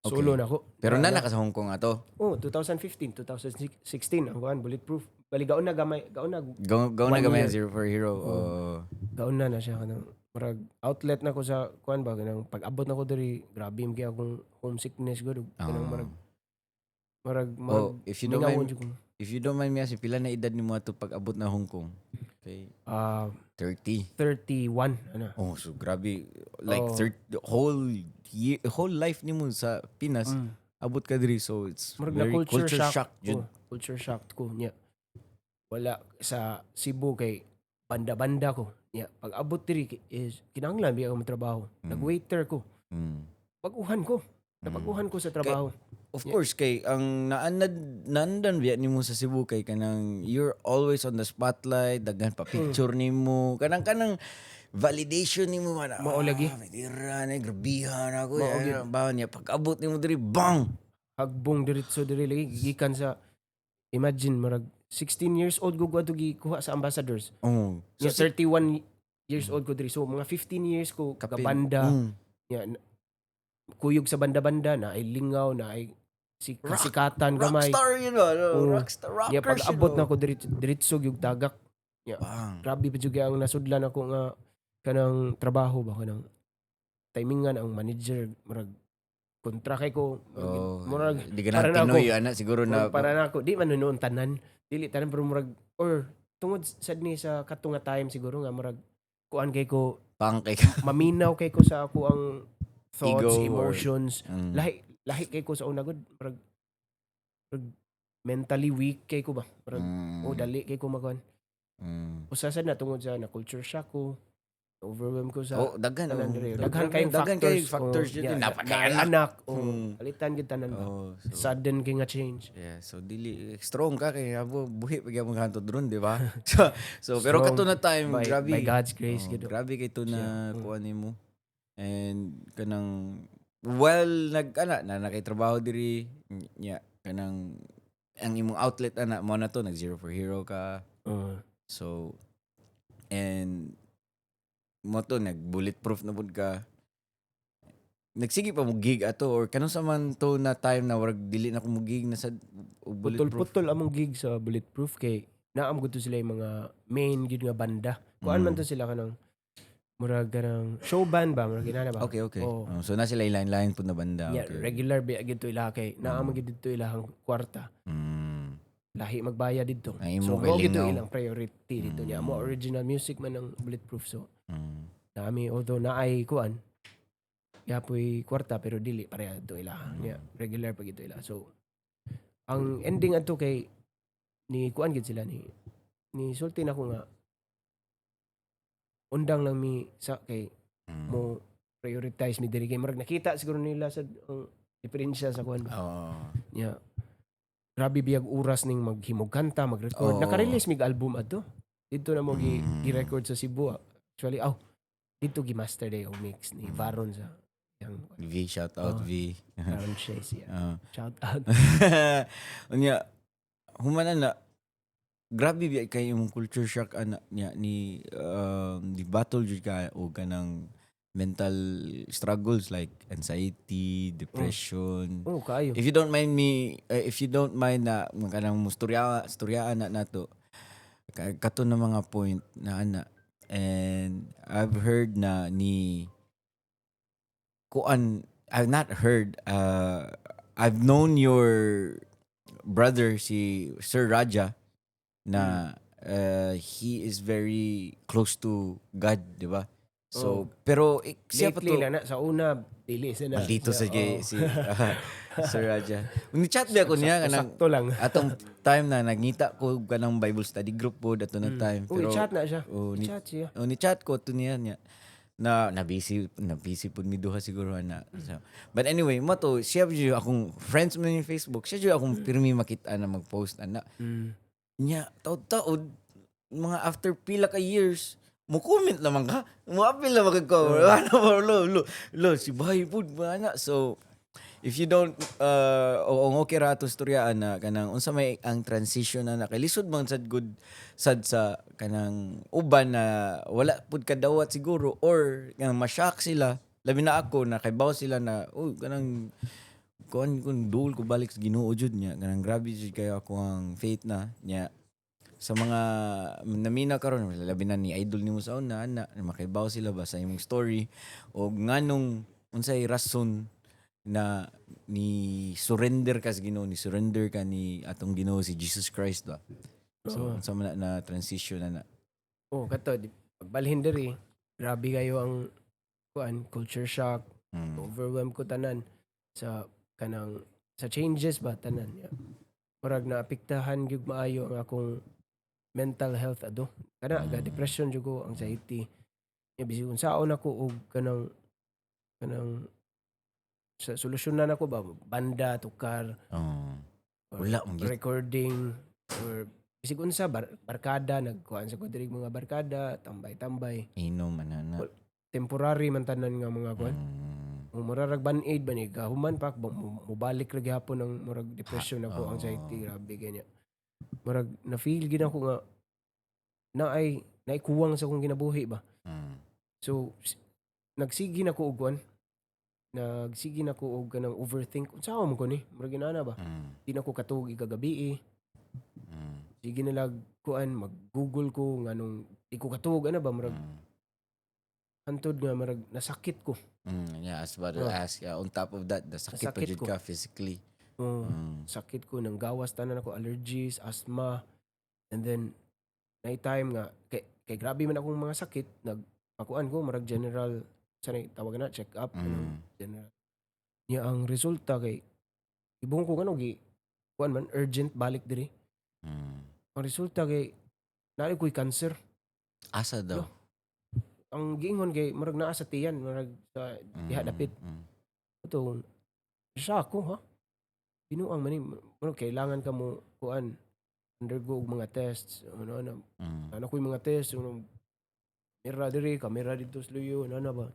Solo na ko. Pero Naa na ka sa Hong Kong ato. Oh, 2015, 2016 ang kuan, Bulletproof. Bali gaon na gamay, gaon na. Go go na One gamay ang year. Zero for Hero. Oh. Oh. Gaon na na siya kanang murag outlet na ko sa kuan ba, kanang pag-abot na ko diri, grabe man kay akong homesickness gud, kanang murag murag murag Oh, if you don't mingawon mind jud ko. If you don't mind me asking, pila na edad nimo ato pag abot na Hong Kong? Okay. Ah, 30. 31 ano. Oh, so grabe, like 30, whole year, whole life nimo sa Pinas, abot ka diri, so it's Murag na very culture culture, shock. shock, jud. Oh, culture shock ko niya. Wala sa Cebu kay banda-banda ko. Niya, pag abot diri is kinahanglan biya ako matrabaho. Nag-waiter ko. Baguhan ko. Nabaguhan ko sa trabaho. Of course, kay ang naanad naandan biya nimo sa Cebu kay kanang you're always on the spotlight, daghan pa picture nimo, kanang validation nimo man. Mao lagi. Ah, dira na grabihan ako. Mao Eh, ba niya pag abot nimo diri, bang. Hagbong diretso diri lagi gikan sa, imagine, murag 16 years old ko adto gikuha sa Ambassadors. So, So 31 years old ko diri. So mga 15 years ko Kapin. kabanda. Mm. Nya, kuyog sa banda-banda na ay lingaw na ay si kasikatan gamay. Rockstar yun ba? No? Oo. Rockstar, rockers Nya pag abot yun, na ko diretso, diretso gyud tagak. Bang. Grabe pa jud ang nasudlan ako nga kanang trabaho ba, kanang timingan ang manager murag kontra kay ko. Murag, Oh, murag di ka para na na Pinoy ana siguro na murag para na ako di man noon tanan, dili tanan, pero murag or tungod sad ni sa kato nga time siguro nga murag kuan kay ko, pangkay ka. Maminaw kay ko sa ako ang thoughts, Ego or- emotions. Lahi lahi kay ko sa una gud, murag mentally weak kay ko ba, murag oh, dali kay ko makuan. Usa sad na tungod sa na culture shock ko, overwhelm ko sa Oh, daghan. tanan Oh. diri. Daghan kayong Daghan factors. kayong factors Oh, yun. yeah, Napakaanak. anak, oh, alitan gid tanan ba. Oh, so, Sudden kay nga change. Yeah, so dili strong ka kay abo buhi pag gyapon hantod ron, di ba? So pero Strong kato na time, grabe. By God's grace Oh, gid. grabe kay to na kuan nimo. And kanang well nag ana na nakay trabaho diri nya kanang ang imong outlet ana mo na to, nag Zero for Hero ka. So and mo to nag Bulletproof na pud ka. Nagsige pa mo gig ato or kanus man to na time na warag dili na ko mo gig na sa og Bulletproof? Putol-putol among gig sa Bulletproof kay naam gud to sila yung mga main gid nga banda. Kuan man to sila, kanang murag kanang show band ba, murag inana ba. Okay. Oh. Oh, so na sila line-line pud na banda. Yeah, regular ba gid to ila kay naam gid dito ilahang kwarta. Lahi magbayad didto. Ang imo So kay mo gid to lingaw. ilang priority dito niya. Mo original music man ang Bulletproof, so nami, although naay kuan yapoy kwarta, pero dili pareha to ila. Yeah, regular pa gid to ila. So ang ending adto kay ni kuan gid sila ni sulti na ko nga undang lang mi sa kay mo prioritize mi diri kay murag nakita siguro nila sa ang diferensya sa kuan ba. Yeah. Grabe biyag oras ning maghimog kanta, mag-record. Naka-release mig album adto. Dito na mo gi, gi-record sa Cebu, ah. Actually, aw, dito gi-master day og mix ni Varon sa yang V, shout out Oh. V. Varon Chase. Yeah. Shout out. Unya, human na grabe biya kay imong culture shock ana niya ni di battle jud ka o kanang mental struggles like anxiety, depression. Oh, kaayo. If you don't mind me, if you don't mind na kanang mo storya storyaan na nato kato na mga point na ana, and I've heard na ni kuan, I've not heard, I've known your brother si Sir Raja na He is very close to God, di ba? So, pero eh, siya pa Lately to, lang na sa una dili sa na. Maldito sa oh. si Sir Raja. Ni-chat ba ako niya kanang Sakto lang. Atong time na nagngita ko kanang Bible study group po ato na time. Uy, Pero chat na siya. Oh, ni, Chat siya. Oh, ni chat ko to niya niya na na busy pud mi duha siguro na. So, but anyway, mo to siya jud akong friends mo yung Facebook. Siya jud akong pirmi makita na mag-post ana. Nya taud-taud mga after pila ka years mo comment naman ka. Mo apil naman ka. Ano ba lo lo lo si Bay pud ba na. So if you don't o ang okay ra ato istoryaan na kanang unsa may ang transition na kay lisod man sad good sad sa kanang uban na wala pud kadawat siguro or kanang ma-shock sila, labi na ako na kaybaw sila na, oh, kanang kuan kun duol ko balik sa Ginoo jud niya, kanang grabe jud kayo ako ang faith na niya. Sa mga namina karon, labi na ni idol nimo sa una ana, makaibaw sila ba sa imong story o nganong unsay rason na ni surrender ka sa Ginoo, ni surrender ka ni atong Ginoo si Jesus Christ ba. So unsa man na, na transition na na? Oh, kato pagbalhin diri, grabe kayo ang kuan, culture shock, overwhelm ko tanan sa kanang sa changes ba tanan. Yeah. Murag naapektahan gyud maayo ang akong mental health ado. Kana ga depression jud ko, anxiety. Ya bisig unsaon ako og kanang sa solusyonan ako ba, banda, tukar, Oh. or Wala man gyud. Recording or bisig unsa barkada, nagkuan sa ko diri mga barkada, tambay-tambay. Inom man na. Well, temporary man tanan nga mga kuan. Kung murag band-aid ba ni kahuman pa mubalik ra gihapon ang murag depression ako, anxiety, grabe kanya. Murag na feel gid ako nga naay naikuwang sa akong kinabuhi ba. So nagsige na ko og kuan. Nagsige na ko og kanang overthink. Unsa man ko ni? Murag inana ba? Di na ko katuog ikagabi. Sige na lag kuan, mag-Google ko nganong di ko katuog ana ba, murag hantod nga murag nasakit ko. Yeah, I was about to ask. Yeah, on top of that, the sakit pa Nasakit jud ko. Ka physically. Oh, sakit ko nang gawas tanan ako, allergies, asthma, and then na time nga kay grabe man akong mga sakit, nag pakuan ko murag general sa tawag na check up, ano, general. Niya ang resulta kay ibong ko ngano gi kuan man, urgent balik diri. Ang resulta kay naa ko'y cancer. Asa daw? Ang giingon kay murag naa sa tiyan, murag sa diha dapit. Ito siya ako ha. Binuang man ni, murag kailangan ka mo kuan, undergo og mga tests, ano ano. Ano ko yung mga tests, ano, kamera diri, kamera dito sa luyo, ano ano ba.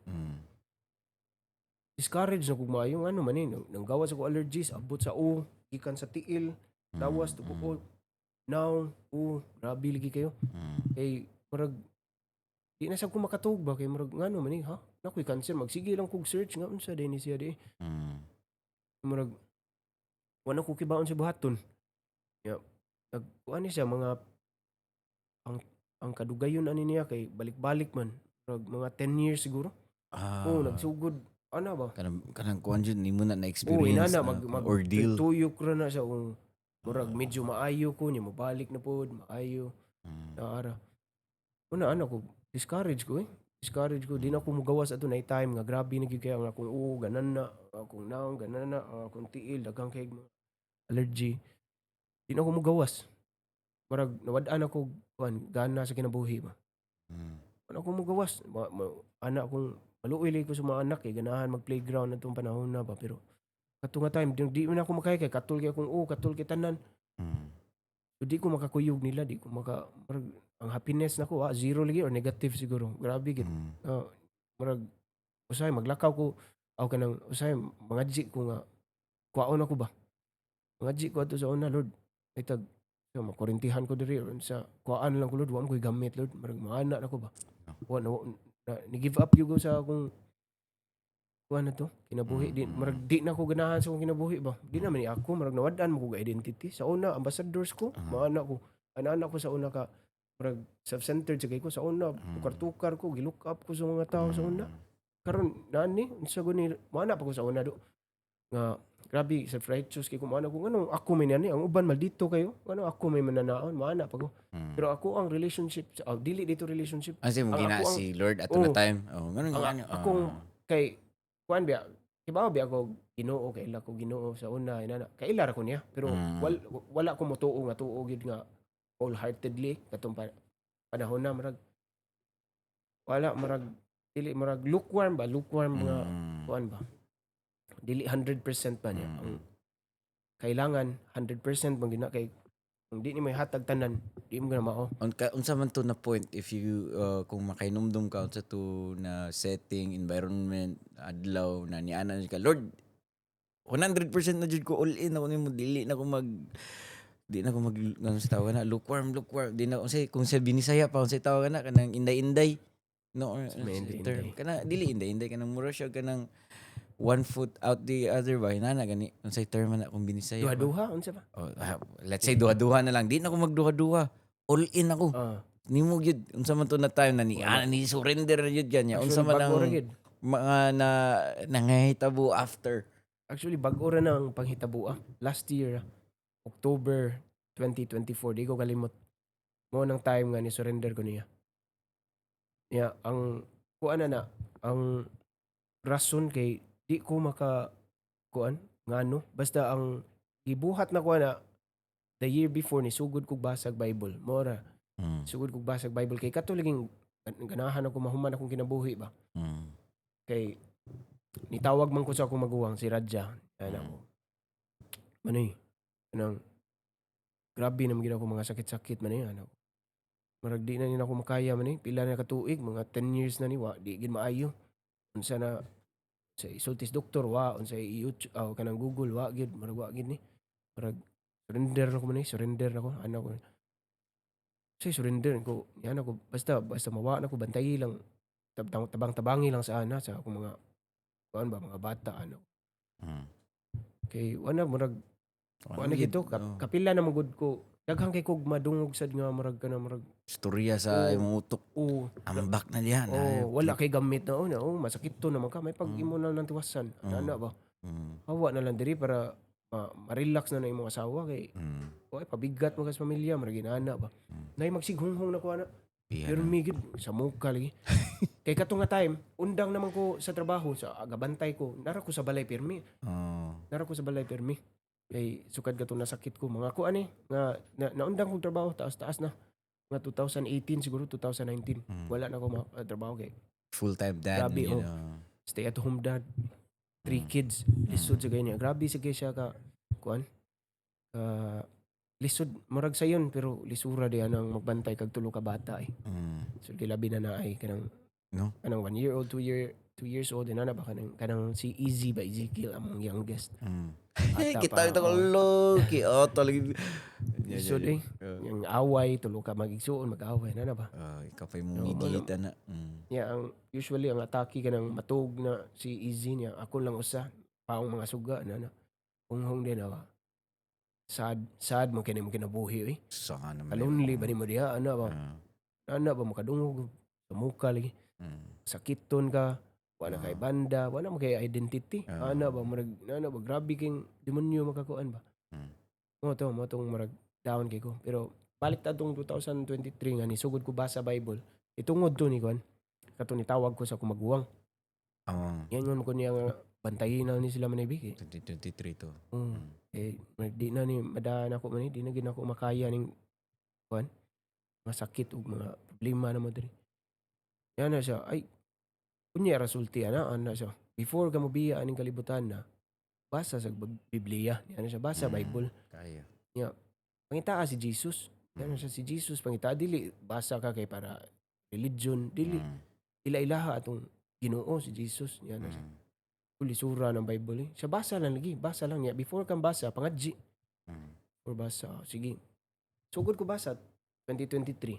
Discourage na kog maayo, ano man ni, nang gawas ako allergies, abot sa o, gikan sa tiil, lawas, tubuko, now, o, grabe lagi kayo. Kay murag di na sa ko makatuog ba kay murag ngano man ni ha? Nakoy cancer, magsige lang kog search nga unsa din ni siya di. Murag wala ko kibaon sa buhaton. Ya, nag kuan ni siya mga ang kadugayon ani niya kay balik-balik man. Murag mga 10 years siguro. Ah. Oh, nagsugod ana ba? Kanang kuan jud nimo na Oh, na-experience inana na mag ordeal. Tuyok ra na siya oh. Murag medyo maayo ko niya mobalik na pod, maayo. Naara. Una ano ko discourage ko eh. Discourage ko, di na ako mugawas ato na time nga grabe na gyud kay ang akong oo, ganan na, ang akong naong, ganan na, ang akong tiil, daghang kay mga allergy. Di na ako mugawas. Murag nawad-an ako kuan gana sa kinabuhi ba. Wala ako mugawas. Ana akong maluoy lagi ko sa mga anak kay ganahan mag playground atong panahon na ba, pero kato nga time di man ako makaya kay katul kay akong oo, katul kay tanan. So, di ko makakuyog nila, di ko maka murag, ang happiness nako ah, zero lagi or negative siguro. Grabe gid. Ah, murag usahay maglakaw ko aw kanang usahay mangadji ko nga kuwaon ako ba. Mangadji ko ato sa una, Lord. Ay tag so, makurintihan ko diri or sa kuwaan lang ko, Lord, wa man ko'y gamit, Lord. Murag maana na ko ba. Wa na, na ni give up gyud ko sa akong kuan na to kinabuhi, di murag di na ko ganahan sa akong kinabuhi ba. Di naman ni ako, murag nawad-an mo ko identity sa una, ambassadors ko, maana ko, ana ko sa una ka murag self-centered sa kay ko sa una, tukar-tukar ko, gilook up ko sa mga tao sa una. Karon nani unsa guni maana pa ko sa una do nga Grabe sa righteous kay kung ano kung anong ako may nani, ang uban maldito kayo. Ano ako may mananaon, maana pa ko. Pero ako ang relationship, oh, dili dito relationship. Kasi mo Ang gina ako si Lord ato na Oo. Time. Oh, ganun Ang ano. akong kay kuan biya, kibaw biya ako Ginoo, kaila ko Ginoo sa una inana. Kaila ra ko niya, pero wala ko motuo nga tuo gid nga wholeheartedly katong panahon na murag wala, murag dili, murag lukewarm ba, lukewarm nga kuan ba, dili 100% pa niya. Ang kailangan 100% man gina kay kung di ni may hatag tanan, di mo gana mao. Unsa man to na point, if you kung makainumdum ka, unsa to na setting, environment, adlaw na niana ka, "Lord, 100% na jud ko, all in ako nimo, dili na ko mag," ano sa tawag na, lukewarm, lukewarm, di na, unsay kung sa Binisaya pa, unsay tawag na, kanang inday-inday, no, or, May ano sa inday-inday. term kana, dili inday-inday, kanang mura siya kanang one foot out the other ba, inana gani, unsay term man na kung Binisaya ba? Duha-duha, unsa ba? Oh, ah, let's say duha-duha na lang. Di na ako magduha-duha. All in ako. Nimo gyud, unsa man to na time na ni ah, ni surrender na gyud kanya. Unsa Actually, man bag-o ang ra gyud. Mga na nangahitabo after? Actually, bag-o ra na ang panghitabo ah. Last year, ah, October 2024, di ko kalimot. Mo nang time nga ni surrender ko niya. Niya, ang kuan na na, ang rason kay di ko maka kuan ngano, basta ang gibuhat na ko na the year before, ni sugod kog basag Bible mo ra. Sugod kog basag Bible kay kato laging ganahan ako mahuman akong kinabuhi ba, kay nitawag man ko sa akong maguwang si Radja ana ko, "Manoy, anang grabe naman gid ako mga sakit-sakit man ano, murag di na ni ako makaya man eh. Pila na ka tuig, mga 10 years na ni, wa di gid maayo. Unsa na sa isultis doktor, wa, unsa i-YouTube, oh, kanang Google, wa gid, murag wa gid ni. Murag surrender na ko man eh, surrender na ko ano ko." Say surrender ko, yan ako, basta basta mawa na ko, bantayi lang, tabang tabangi lang sa ana sa akong mga kuan ba, mga bata ano. Kay wala, murag kuan na gid, gito oh. kapila na magud ko, daghan kay kog madungog sad nga murag kana murag Istorya sa imong utok. Ambak na diyan. Oh, wala kay gamit na oh, na oh, masakit to naman ka may pag imo na nang tiwasan. Ana ba? Hawa na lang diri para ma-relax na na imong asawa kay oy, pabigat mo ka sa pamilya, murag inana ba. Nay magsighunghong na ko ana. Piya Pero na. migid sa muka lagi. Kay kato nga time, undang naman ko sa trabaho sa agabantay ko, nara ko sa balay pirmi. Nara ko sa balay pirmi. Kay sukad kato nasakit ko mga ko ani nga na, naundang kong trabaho taas-taas na. Nga 2018 siguro, 2019. Wala na ko trabaho kay Full-time dad. Grabe, you oh. know. Stay at home dad. Three kids. Lisod sa ganyan. Grabe sa kay siya ka kuan. Ka lisod murag sayon pero lisura di anang magbantay kag tulo ka bata eh. So kay labi na naay kanang No? kanang 1 year old, 2 years old na ba, kanang kanang si Easy ba, Ezekiel among youngest. Bata Kita pa, ito ko oh. loki. Oh, talaga. Lisod eh. Yung away, tulo ka magigsuon, mag-away na na ba. Ah, ikaw pa yung Oo, mediate na. Niya ang usually ang atake kanang matug na si Easy niya, ako lang usa paong mga suga na na. Hunghong din awa. Sad sad mo kini mo kinabuhi eh. Saka naman. Lonely ba nimo diha ana ba? Ana ba, makadungog sa muka lagi. Sakiton ka, wala kay banda, wala mo kay identity. Ana ba, murag ana ba, grabe king demonyo makakuan ba. Mo tong murag down kay ko. Pero balik ta tong 2023 nga ni sugod ko basa Bible. Itungod to ni kuan. Kato ni tawag ko sa akong maguwang. Yan mo ko niya nga bantayin na ni sila manibig eh. 2023 to. Eh, di na ni madaan ako man eh, di na gid ako makaya ning kuan. Masakit ug mga problema na mo diri. Yan na siya, ay unya ra sulti ana ana siya. Before ka mobiya aning kalibutan na, basa sa Biblia. Yan na siya, basa Bible. Kaya. Pangitaa si Jesus. Yan na siya, si Jesus pangitaa, dili basa ka kay para religion, dili, ila-ilaha atong Ginoo si Jesus. Yan na siya. Ulisura ng Bible eh. Siya basa lang lagi, basa lang niya. Before kang basa, pangadji. Or basa, sige. Sugod ko basa 2023.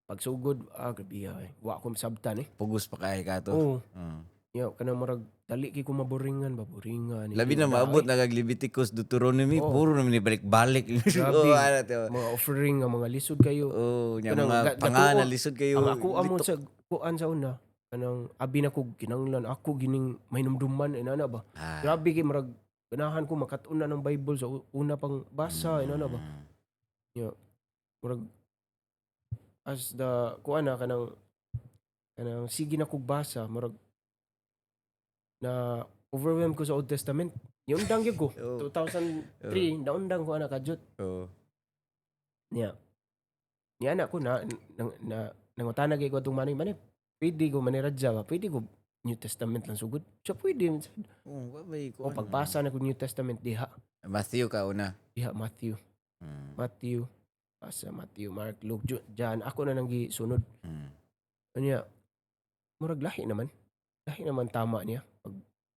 Pagsugod, ah, grabe eh. Wa ko masabtan eh. Pugos pa kay ka to. Oo. Ya, kanang murag dali kay ko maboringan ba, boringan. Labi na maabot na kag Leviticus, Deuteronomy, puro naman ni balik-balik. Grabe. Oh, ano to. Mga offering nga mga lisod kayo. Oh, nya Kanang mga pangana lisod kayo. Ang ako amo Litok. sa kuan sa una. Kanang abi na ko kinanglan ako gining mahinumduman inana ba. Grabe kay murag ganahan ko makat-on na ng Bible sa una pang basa inana ba. Murag as the kuan na kanang sige na kog basa, murag na overwhelmed ko sa Old Testament. Niundang gyud ko. 2003 naundang ko ana kadyot. Niya. Niya na ko na nangutana kay ko atong manay manay. Pwede ko maniradya ba? Pwede ko New Testament lang sugod. Siya pwede. Oh, wa bay O pagbasa na ko New Testament diha. Matthew ka una. Diha Matthew. Matthew. Basa Matthew, Mark, Luke, John. Ako na nang gisunod. Unya, murag lahi naman. Lahi naman tama niya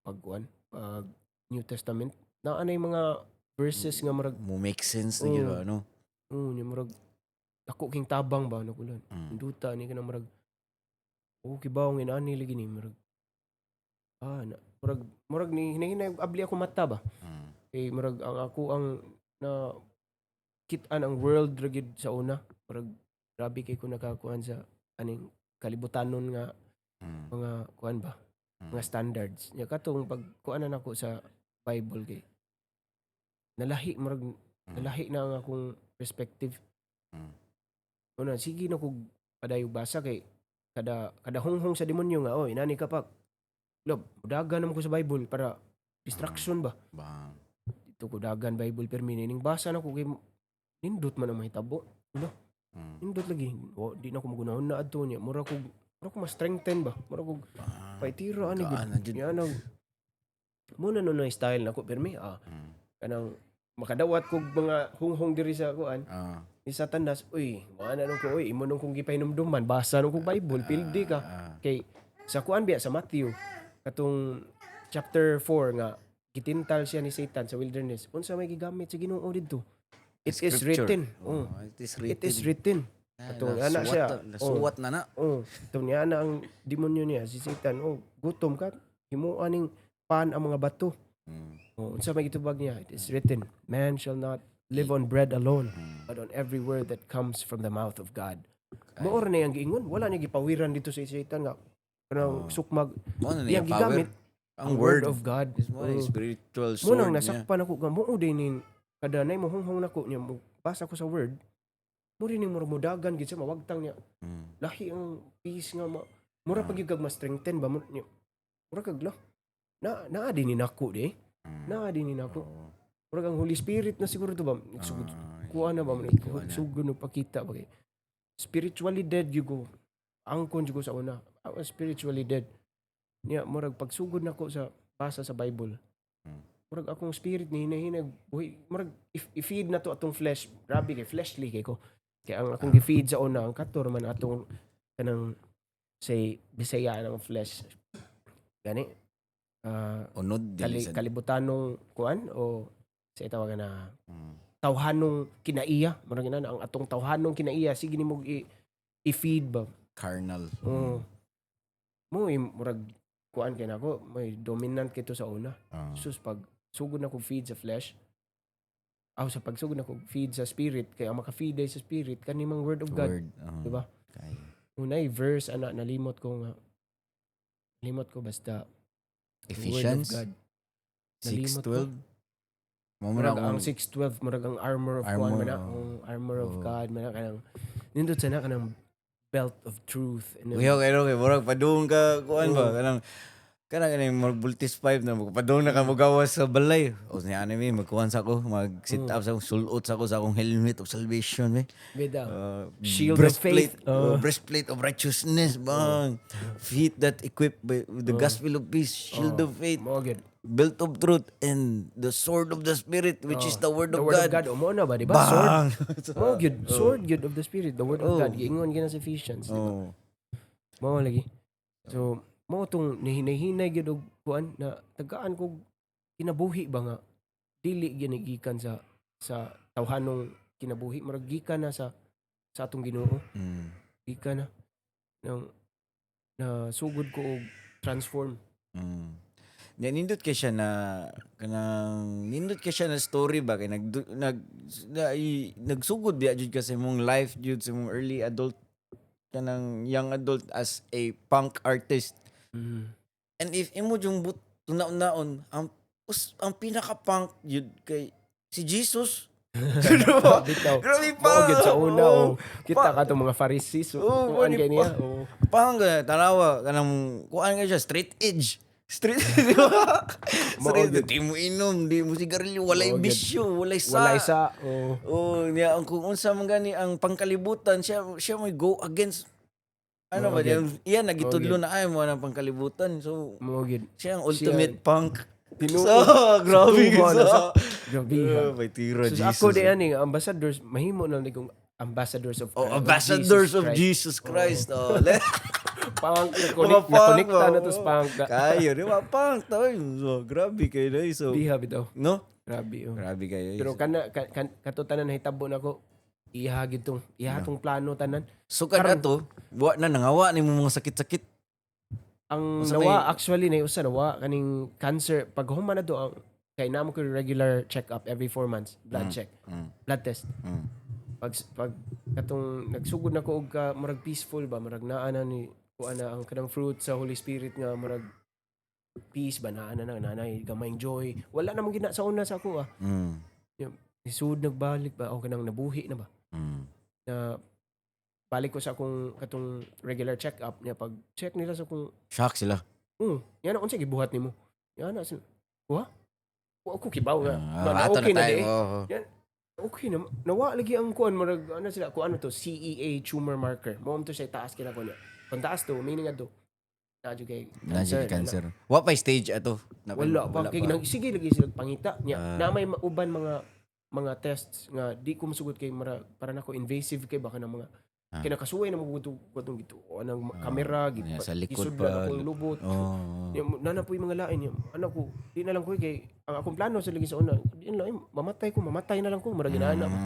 pag kuan, pag New Testament. Naa nay mga verses nga murag Mo make sense na gyud ba, no? Oh, nya murag dako king tabang ba no kulan. Duta ni kanang murag oh kibaw nga inani lagi ni murag na, murag ni hinay-hinay abli ako mata ba. Kay murag ang ako ang na kit-an ang world ra gyud sa una. Murag grabe kay ko nakakuan sa aning kalibutanon nga mga kuan ba, mga standards. Nya katong pag kuan na nako sa Bible kay nalahi murag nalahi na ang akong perspective. Una sige na kog padayo basa kay kada hunghong sa demonyo nga oh inani ka pa. Lob, dagan naman ko sa Bible para distraction ba. Bang. Dito ko dagan Bible permi ning basa na ko kay nindot man ang mahitabo. Nindot lagi. O, di na ko magunahon na adto niya. Mura ko ma-strengthen ba. Mura ko Bang. paitira ani gud. Gaan na jud. Niya ano muna no na style nako permi kanang makadawat kog mga hunghong diri sa kuan ni Satanas, uy, mga na nung ko, uy, imo nung kong gipahinumduman, basa nung kong Bible, pildi ka. Kay sa kuan biya sa Matthew katong chapter 4 nga gitintal siya ni Satan sa wilderness. Unsa may gigamit sa Ginoo didto? It is Scripture. written. Oh, Oh, it is written. it is written. Atong ana siya. Nasuwat na na. Oh, ito niya na ang demonyo niya si Satan. Oh, gutom ka, himuan ning pan ang mga bato. Oh, unsa may gitubag niya? It is written, man shall not live on bread alone, but on every word that comes from the mouth of God. Mao ra na iyang giingon, wala niya gipawiran dito sa Satan nga kanang sukmag. Mo na Iyang niya power. gigamit ang word. Of God. Is mo na Oh. spiritual Mo sword nang niya. nasakpan ako nga mo din nin kada nay mo nako niya mo basa ko sa word. Mo rin ning murag mudagan gid siya mawagtang niya. Lahi ang peace nga ma, mura pag gyud kag ma-strengthen ba mo niya. Mura kag lo. Na naa din ni nako di. Naa din ni nako. Murag ang Holy Spirit na siguro to ba. Nagsugod kuha na ba mo Kuha na. sugod no pakita ba kay spiritually dead gyud ko. Angkon jud ko sa una. I was spiritually dead. Niya murag pagsugod nako sa basa sa Bible. Murag akong spirit ni hinay-hinay buhi murag if, i-feed na to atong flesh. Grabe kay fleshly kay ko. Kay ang akong gi-feed sa una ang kator man atong kanang say Bisaya ng flesh. Gani Unod kali, dili sa kalibutanong kuan o sa tawagan na tawhanong kinaiya, murag ina ang atong tawhanong kinaiya sige nimo i-feed ba. Carnal. Oo. Mo murag kuan kay nako, may dominant kito sa una. Sus, pag sugod na kog feed sa flesh, aw sa pagsugod na kog feed sa spirit, kay ang maka-feed ay sa spirit kani mang word of God, Word. Diba? Kay. Unay verse ana nalimot ko nga limot ko basta Ephesians word of God. Nalimot ko. 6:12. Mo muna Murag ang akong 6:12, murag ang armor of Armor, kuan man na, oh. ang armor of Oh. God man na kanang nindot sa na kanang belt of truth and then, Uyaw kayo kay murag padung ka kuan ba Oo. kanang murag Bultis 5 na padung na ka mogawas sa balay. O niya ani mi magkuan sa ako, mag sit up sa akong sulot sa ako sa akong helmet of salvation mi. Bitaw. Shield of Breastplate, faith. Oh. Breastplate of righteousness, bang. Feet that equipped by with the gospel of peace, shield of faith, Mo gyud. Belt of truth, and the sword of the spirit, which is the word The of word God. of God. O mo na ba, di ba? Sword. Bang! Mo gyud, sword gyud of the spirit, the word of God. Giingon gyud na sa Ephesians, di ba? Oh. Mo lagi. So, mo tong nihinay-hinay gyud og kuan na tagaan kog kinabuhi ba nga dili gyud ni gikan sa tawhanong kinabuhi, murag gikan na sa atong Ginoo. Gikan na nang na sugod ko og transform. Nya nindot kay siya na kanang nindot kay siya na story ba kay nag na, nagsugod biya jud ka sa imong life jud sa imong early adult Kanang young adult as a punk artist. And if imo yung but naon ang pinaka-punk yun kay si Jesus. Diba? Bitaw. Grabe pa. Mao gyud sa una, Oo. oh. Kita ka tong mga Pharisees. Oo, kuan mao ni kay niya. Oh. Punk, tanawa kanang kuan ka siya, straight edge. Straight, di ba? Mao Straight, gyud. di mo inom, di mo sigarilyo, walay Mao gyud. bisyo, walay sa. Walay sa. Oh. Oh, niya ang kung unsa man gani ang pangkalibutan, siya siya may go against ano Mao ba gyud. diyan, iyan nagitudlo na ay mo ng pangkalibutan. So Mao gyud. siya ang ultimate punk. Tinuod. So, grabe Sa tuwa na sa. Grabe ha. Oh, may tira, So, Jesus. ako di ani nga ambassadors mahimo na lang kung ambassadors of Oh, of ambassadors Jesus of Christ. Jesus Christ. Oh, Punk na Mga connect na punk, connecta na to oh. sa punk. Kayo, di ba? Punk tayo. So, grabe kayo na. So, Diha bitaw. no? Grabe, oh. Grabe kayo. Pero kana kato tanan nahitabo nako iha gid tong iha tong plano tanan. So, kada to, wa na nangawa ni mo mga sakit-sakit. Ang Unsa nawa may- actually na usa nawa kaning cancer pag human na to ang kay namo ko regular check up every 4 months, blood check, blood test. Pag katong nagsugod na ko og ka murag peaceful ba, murag naa na ni kuan na ang kanang fruit sa Holy Spirit nga murag peace ba, naa na na nanay gamayng joy, wala namang gina sa una sa ako ah. Isud nagbalik ba ako kanang nabuhi na ba na balik ko sa akong katong regular check up niya, pag check nila sa akong Shock sila. Yan unsa gibuhat nimo yan na sila wa wa ako kibaw nga Ah, na ato okay na na tayo. di Oo. okay na nawa lagi ang kuan murag ano sila kuan ano to CEA tumor marker mo to siya taas kina ko niya kung taas to meaning adto na jud kay Na cancer, cancer. Wa pa stage ato. Wala pa kay nang sige lagi sila pangita niya na may uban mga tests nga di ko musugot kay mara, para nako invasive kay baka ng mga kinakasuway na maguguto katong gitu anang kamera Yeah, sa likod gisudlan pa. akong lubot. Oh. Niya, nana po yung mga lain niya. Ano ko, di na lang ko eh, kay ang akong plano sa lagi sa una, di na lang eh, mamatay ko, mamatay na lang ko, murag inaana ba.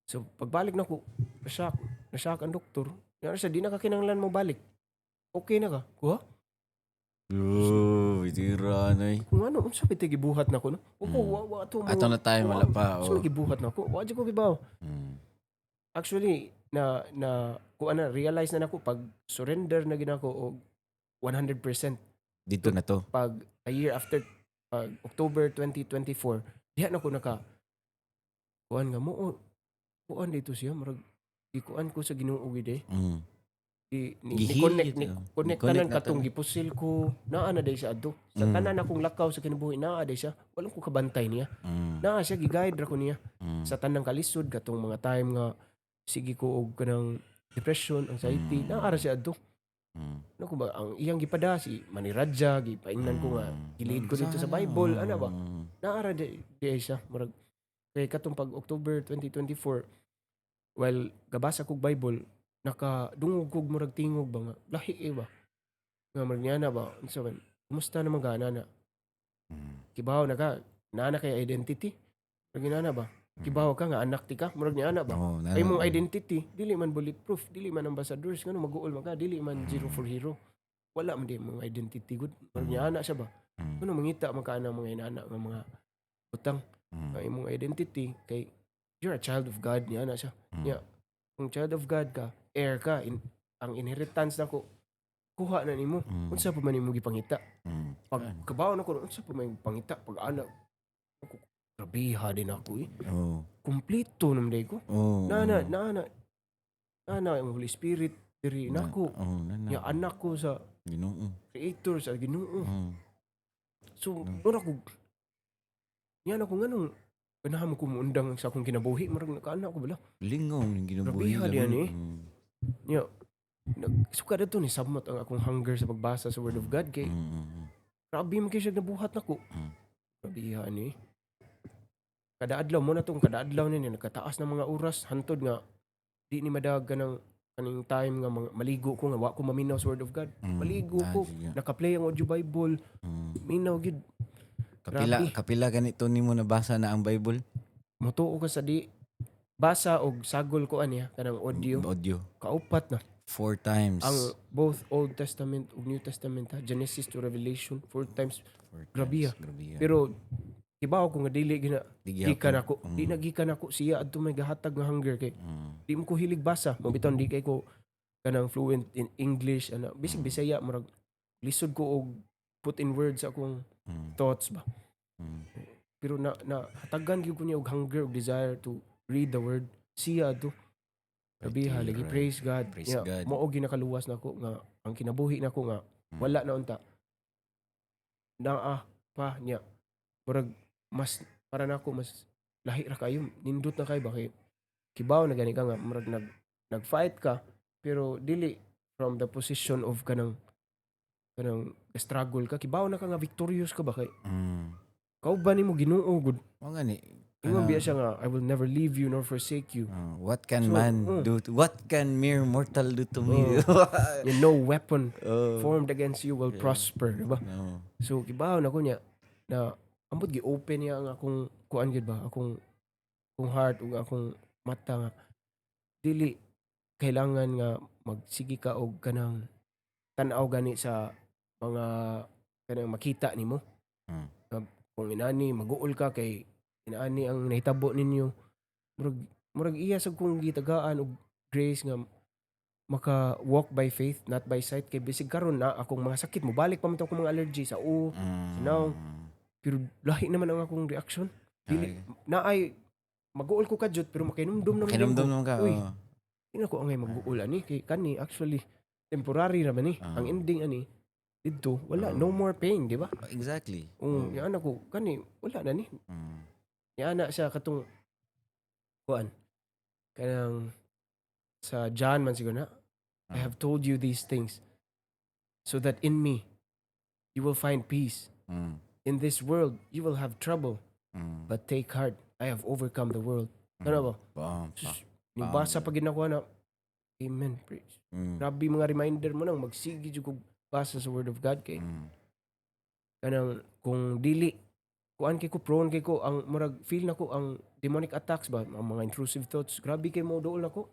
So pagbalik na ko, na-shock, na-shock ang doktor. Nga siya, di na ka kinahanglan mo balik. Okay na ka. Kuha? Oh, bitira na eh. Kung ano, unsa pa gibuhat na ko no? Wa ko wa wa to mo. Ato na tayo, wala pa. Unsa Oh. gibuhat na ko? Wa jud ko gibaw. Actually, na na kuan na realize na nako pag surrender na ginako og 100% Dito na to. Pag a year after, pag October 2024, diha na ko naka kuan nga mo, oh, kuan dito siya murag gikuan ko sa Ginoo gid eh. Di ni Gihil connect gid, ni oh. connect Ni-connect tanan na katong tanan. gipusil ko naa na day siya adto sa tanan akong lakaw sa kinabuhi, naa day siya, walang ko kabantay niya. Naa siya, gi-guide ra ko niya sa tanang kalisod katong mga time nga sige ko og kanang depression, anxiety, naa ra siya adto. Ano ko ba ang iyang gipada si Maniraja, gipaingnan ko nga gilid ko dito sa Bible, ana ba? Naa ra di ay siya murag kay katong pag October 2024, while gabasa kog Bible, nakadungog kog murag tingog ba nga lahi eh ba nga murag niya na ba, unsa man, kumusta naman ka ana, kibaw na ka naa na kay identity, murag inana ba, kibaw ka nga anak ti ka, murag niya ana ba. Oh, Ay mong identity dili man bulletproof, dili man ambassadors, ngano maguol man ka, dili man zero for hero, wala man di mong identity gud, murag niya ana siya ba. Ano mangita man ka ana mga inana nga mga butang ang imong identity kay you're a child of God niya na siya. Niya, kung child of God ka, heir ka, ang inheritance nako kuha na nimo. Unsa pa man imo gipangita? Pag kabaw na ko, unsa pa man imong pangita pag ana ako, grabiha din ako eh. Oh. Kumpleto naman day ko. Oh. Na na na na na na ang Holy Spirit diri nako. Oh, na na. Niya anak ko sa Ginoo. Creator sa Ginoo. So, mura ko niya na ko nganong ganahan mo ko muundang sa akong kinabuhi, murag nakaana ko bala. Lingaw ning kinabuhi. Grabiha diyan eh. Niya nag suka to ni samot ang akong hunger sa pagbasa sa Word of God kay grabe man kay siya nabuhat nako. Grabiha ni. Kada adlaw mo na tong kada adlaw ni nagkataas ng mga oras hantod nga di ni madag kanang kaning time nga mga, maligo ko nga wa ko maminaw sa Word of God. Maligo Ah, ko, sige. naka-play ang audio Bible, minaw gid. Kapila Grabe. kapila ganito nimo nabasa na ang Bible? Motuo ka sa di basa og sagol ko aniya kanang audio. Audio. Kaupat na. Four times. Ang both Old Testament ug New Testament ha, Genesis to Revelation, four times. Four times. Grabe ah. Grabe ah. Pero Kibaw ko nga dili gina Di gihapon. Gikan ako. Di na gikan ako siya adto may gahatag nga hunger kay di mo ko hilig basa. Mo bitaw di kay ko kanang fluent in English ana, bisig Bisaya, murag lisod ko og put in words akong thoughts ba. Pero na na hatagan gyud ko niya og hunger og desire to read the word siya adto. Grabe ha, lagi, praise God. Praise Yeah, God. Mao ginakaluwas nako nga ang kinabuhi nako nga wala na unta. Naa pa niya. Murag mas para nako mas lahi ra kayo, nindot na kayo ba kay kibaw na gani ka nga murag nag-fight ka pero dili from the position of kanang struggle ka, kibaw na ka nga victorious ka ba kay kauban nimo Ginoo gud. Mao gani. Ingon Ano, biya siya nga, "I will never leave you nor forsake you." What can So, man do? What can mere mortal do to me? You no weapon formed against you will prosper, di ba? No. So kibaw na ko niya na ambot gi-open niya ang akong kuan gid ba, akong heart ug akong mata nga dili kailangan nga magsige ka og kanang tan-aw gani sa mga kanang makita nimo. Nga kung inani maguol ka kay inaani ang nahitabo ninyo. Murag iya sa kong gitagaan og grace nga maka walk by faith, not by sight, kay bisig karon na akong mga sakit, mobalik pa man to akong mga allergy sa uo, now, pero lahi naman ang akong reaction. Dili Ay. Na ay maguol ko kadyot pero makinumdum naman din Kinumdum ko. Naman ka. Uy, di na ko angay maguol ani kay kani actually temporary ra man ni. Ang ending ani didto wala, no more pain, di ba? Exactly. Oh, ana ko kani wala na ni. Niana siya katong kuan kanang sa John man siguro na, "I have told you these things so that in me you will find peace. In this world you will have trouble, but take heart, I have overcome the world." Ano ba? Bam, pa. Sus, nibasa pa gid nako na. Amen. Praise. Grabe mga reminder mo nang magsige jud kog basa sa word of God kay kanang kung dili kuan kay ko, prone kay ko, ang murag feel nako ang demonic attacks ba, ang mga intrusive thoughts, grabe kay mo dool nako.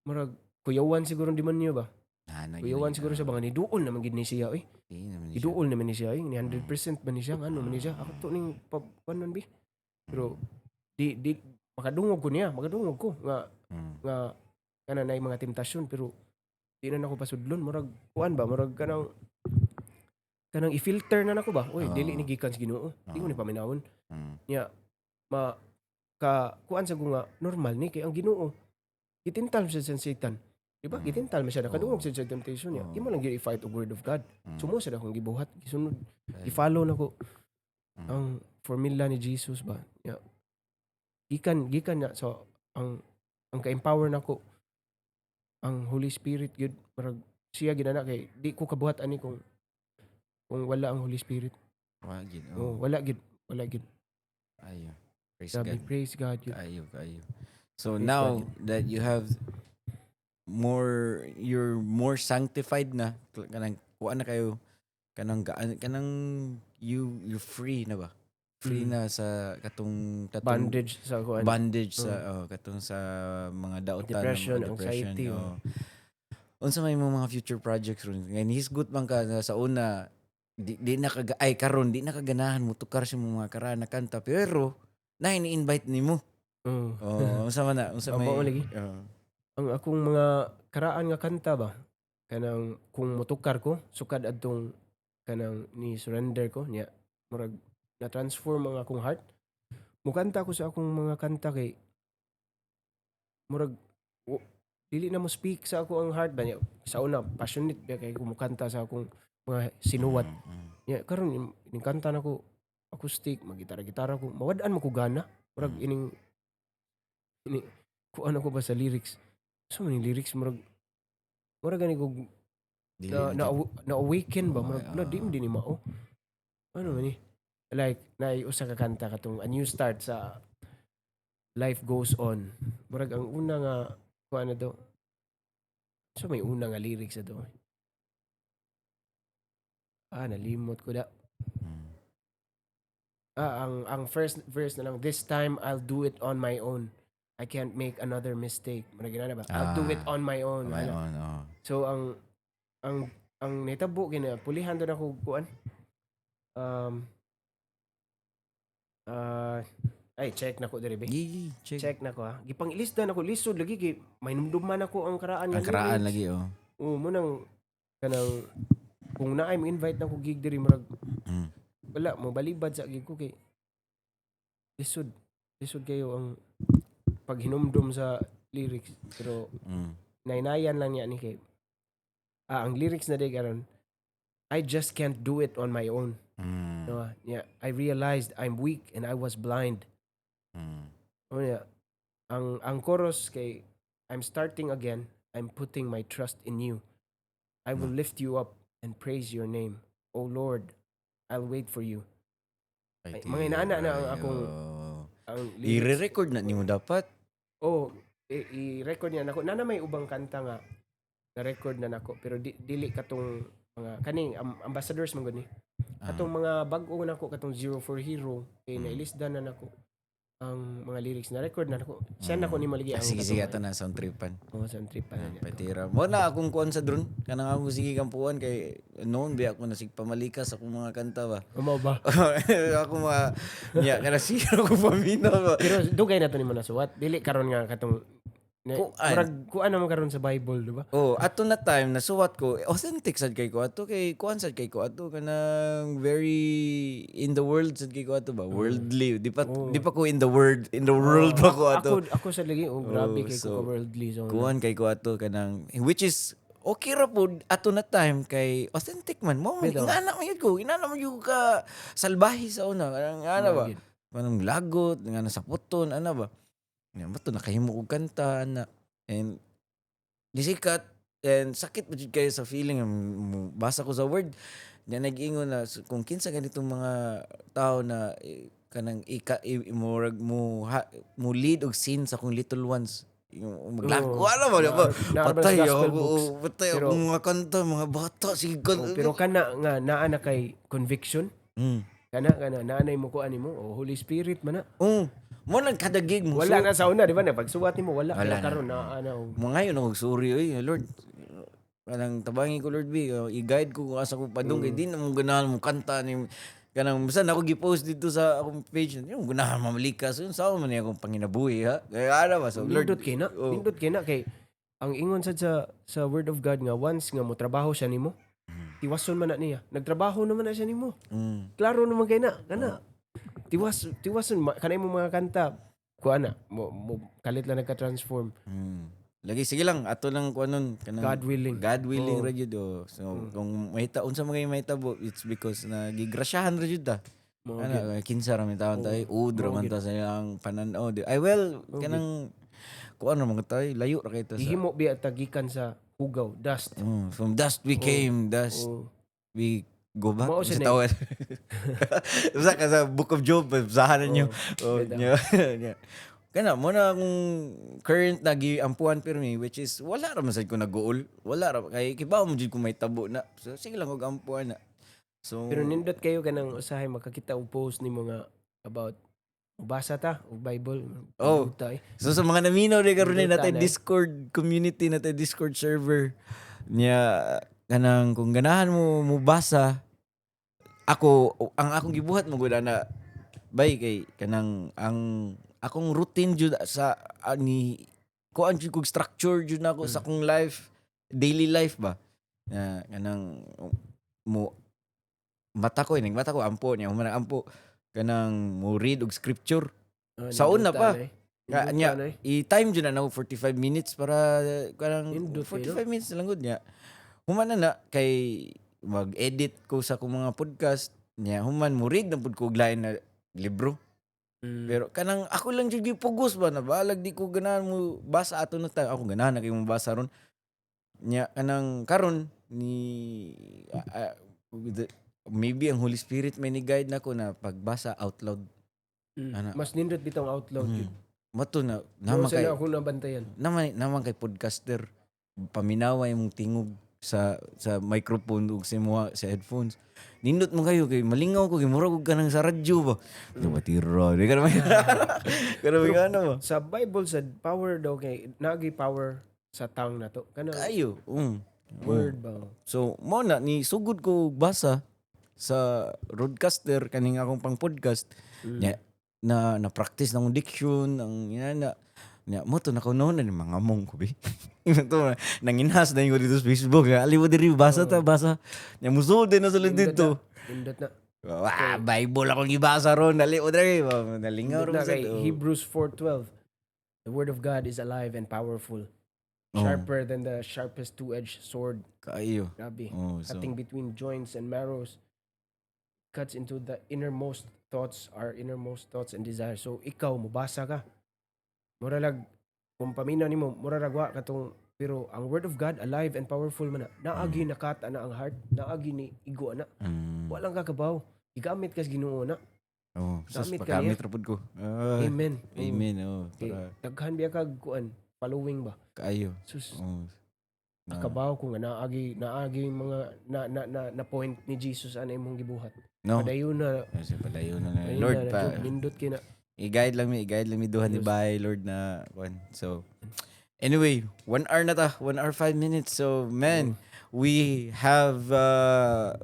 Murag kuyawan siguro ang demonyo ba. Ah, na Kuyawan siguro siya ba nga ni duol naman gid ni siya oy. Di naman ni siya. Iduol naman ni siya oy, ni 100% ba ni siya, ano man ni siya, ako to ning pa kuan bi, pero di makadungog ko niya, makadungog ko nga nga kana nay mga temptasyon, pero di na nako pasudlon. Murag kuan ba, murag kanang i-filter na nako ba, oy, dili ni gikan sa Ginoo, di ko ni paminawon. Nya ma ka kuan sa ko nga normal ni kay ang Ginoo gitintal siya sa Satan, di ba? Gitintal man siya, nakadungog siya sa temptation niya. Imo lang gyud i-fight og word of God. Sumo sa akong gibuhat, gisunod, i-follow nako ang formula ni Jesus ba. Ya, gikan gikan na so ang ka-empower nako ang Holy Spirit gyud. Murag siya ginana kay di ko kabuhat ani kung wala ang Holy Spirit. Wa gid. Oh, wala gid, wala gid. Ayo. Praise Grabe, God. Praise God yun. Ayo, ayo. So Praise now God. That you have more, you're more sanctified na, kanang kuan na kayo, kanang gaan, kanang you're free na ba? Free na sa katong Bondage sa kuan. Bondage sa, oh, katong sa mga dautan, Depression, mga depression, anxiety, oh. Unsa may imong mga future projects ron? Ngayon hisgot man ka na sa una di na ka, ay, karon di na ka ganahan mo tukar sa imong mga karaan na kanta, pero na ini-invite nimo. Oh, unsa man na? Unsa may Mao lagi. Oh. Ang akong mga karaan nga kanta ba, kanang kung motukar ko sukad adtong kanang ni surrender ko niya, murag na transform ang akong heart, mukanta ko sa akong mga kanta kay murag dili na mo speak sa ako ang heart ba niya. Sa una passionate ba kay ko mukanta sa akong mga sinuwat niya. Karon ining kanta nako acoustic, magitara-gitara ko, mawad-an mo ko gana. Murag ining ini kuan ako ba sa lyrics, so man yung lyrics, murag gani ko Dili na na na awaken ba. Murag na di mo din ni mao ano man ni, like naay usa ka kanta katong A New Start sa Life Goes On. Murag ang una nga kuan na do, so may una nga lyrics na do, ah, nalimot ko da. Ah, ang first verse na lang, "This time I'll do it on my own. I can't make another mistake." Murag ginana ba, "I'll do it on my own." My Ana. own, oh. So ang nahitabo kina pulihan do na ko kuan. Ah, ay, check na ko diri be. Gigi, check. Check na ko ha. Gipang-ilista na ko, lisod lagi kay mainumduman ako ang karaan nga Ang karaan lyrics. Lagi oh. Oo, mo nang kanang kung naay mo invite na ko gig diri, murag wala mo balibad sa gig ko kay lisod lisod kayo ang paghinumdum sa lyrics, pero nainayan lang niya ni kay ang lyrics na di karon, "I just can't do it on my own." No, yeah, "I realized I'm weak and I was blind." Oh yeah. Ang chorus kay, "I'm starting again. I'm putting my trust in you. I will lift you up and praise your name. Oh Lord, I'll wait for you." Ay, mga inaana na ang ang lyrics. I-record na nimo dapat. Oh, i-record niya nako. Nana may ubang kanta nga na-record na nako, pero dili katong mga kaning ambassadors man gud ni. Katong mga bag-o nako, katong Zero for Hero, kay nailisda na nako ang mga lyrics, na record na nako. Send nako ni maligi Ah, ang sige, sige, katong ato na sound tripan. Oh, sound tripan na niya. Patira. Mo na akong kuan sa drone. Kanang ako sige kampuan kay noon biya ako na sig pamalikas akong mga kanta ba. Umaw ba? Ako mga nya kana siguro ko paminaw ba. Pero dugay na to nimo nasuwat. Dili karon nga katong Kuan. murag kuan naman karon sa Bible, di ba? Oh, ato na time nasuwat ko, authentic sad kay ko ato, kay kuan sad kay ko ato, kanang very in the world sad kay ko ato ba, worldly. Di pa di pa ko in the world, in the world pa ko ato. Ako sa lagi, oh, grabe Oh, kay so, ko worldly so. Kuan kay ko ato kanang, which is okay ra pud ato na time kay authentic man mo. Bitaw. Ingana man yun ko, ingana man yun ka salbahe sa una, kanang ana ba, Gid. kanang lagot nga nasa puton ana ba. Nga ba to nakahimo og kanta ana and gisikat and sakit pa jud kayo sa feeling. Basa ko sa word niya, nag-ingon na kung kinsa ganitong mga tao na eh, kanang ika murag mo lead og sin sa akong little ones, yung maglako ano ba, di ba? Naa ba sa Patay gospel ako books? Oh, patay Pero ako mga kanta mga bata, sige kan Oh, pero kana nga naa na kay conviction. Kana kana naa na mo kuan nimo, oh, Holy Spirit man na. Oh, mo nang kada gig mo Wala na sa una, di ba? Na pagsuwat nimo wala, Wala pero na. karon naa na og Mga ngayon ako sorry oy Lord, kanang tabangi ko Lord B, oh, i-guide ko kung asa ko padung kay di na mo ganahan mo kanta ni kanang basta na ako gi-post dito sa akong page, di mo ganahan mamalikas yun sa man akong panginabuhi ha, kaya ano ba, so Lord. Nindot kay na. Oh. Nindot kay na kay ang ingon sad sa word of God nga once nga mo trabaho siya nimo, tiwason man na niya. Nagtrabaho naman na siya nimo. Klaro naman kay na kana. Tiwas tiwason kanay mo mga kanta kuan na mo kalit lang nagka-transform. Lagi, sige lang, ato lang kuanon kanang God willing. God willing Oh. ra jud oh. So kung mahita unsa mga mahitabo, it's because na gigrasyahan ra jud ta. Mao Ano, kinsa ra man taon tayo, ud ra Mao man gyud. ta sa ilang pananaw. Ay well, kanang kuan ra mga tayo, layo ra kay ta sa Gihimo biya tagikan sa hugaw, dust. From dust we came, dust Oh. we go back. Mao Sa siya na- tawad. Basta ka sa Book of Job, basahan ninyo. Oh, Bitaw. nya. Nya. Kana mo na akong current na giampuan pirmi, which is wala ra man sad ko nag-goal. Wala ra kay kibaw mo jud kung may tabo na. So sige lang og ampuan na. So Pero nindot kayo kanang usahay makakita og post nimo nga about basa ta og Bible. Oh. Buta, eh. So sa mga naminaw ni karon ni Nindot natay na eh. Discord community, natay Discord server niya, kanang kung ganahan mo mubasa, ako ang akong gibuhat mo gud ana bay kay kanang ang akong routine jud sa ni kuan jud kog structure jud nako sa akong life, daily life ba, na kanang mo mata ko eh, mata ko ampo niya, human ang ampo, kanang mo read og scripture. Ah, Sa una nindot pa. na eh. Nga, Nindot nya, na eh. i-time jud na nako 45 minutes para kanang Nindot 45 kayo. minutes na lang gud niya. Human na na kay mag-edit ko sa akong mga podcast niya, human mo read na pud ko og lain na libro. Pero kanang ako lang jud gipugos ba na balag di ko ganahan mo basa ato na time. Ako ganahan na kay mo basa ron. Nya kanang karon ni maybe ang Holy Spirit may ni guide nako na pagbasa out loud. Ana. Mas nindot bitong out loud yun. Mato na Naman naman kay kay ako nabantayan. Naman naman kay podcaster, paminawa imong tingog sa microphone ug sa imuha sa headphones. Nindot mo kayo kay malingaw ko kay murag og kanang sa radyo ba. Tumatira. Di ka naman. Kana may ano ba? Sa Bible sa power daw kay nagi power sa tongue na to. Kanang Kayo. Word ba? So mo na ni sugod ko basa sa roadcaster kaning akong pang podcast. Nya, Na na practice ng diction ang ina na nya mo to nako no na ni mga mong ko bi. Ito nanginhas na ko dito sa Facebook. Ali mo diri, basa ta, basa. Nya musulod din na sila Nindot dito. na. Nindot na. Wah, Bible akong gibasa ron. Dali mo diri. Nalingaw Nindot ron na sa kay Hebrews 4:12. The word of God is alive and powerful, sharper than the sharpest two-edged sword. Kaayo. Grabe. Oh, so Cutting between joints and marrows, cuts into the innermost thoughts, our innermost thoughts and desires. So ikaw mobasa ka. Mura lag kung paminaw nimo, mura rag wa katong, pero ang word of God alive and powerful man na. Naagi nakat ana ang heart, naagi ni igo ana. Walang kakabaw. Gigamit kas Ginoo na. Oh, sus, Gamit ka pagamit ra pud ko. Ah, Amen. Amen. Oh, Okay. para Daghan biya kag kuan, following ba? Kaayo. Sus, Oh. Na, nakabaw ko nga naagi naagi mga na na na, na point ni Jesus ana imong gibuhat. No. Padayon na. Kasi padayon na na. Padayon Lord na, pa. na, nindot kay na. I-guide lang mi, i-guide lang mi duha ni Yes. Bay, Lord, na kuan. So anyway, 1 hour na ta, 1 hour 5 minutes. So man, we have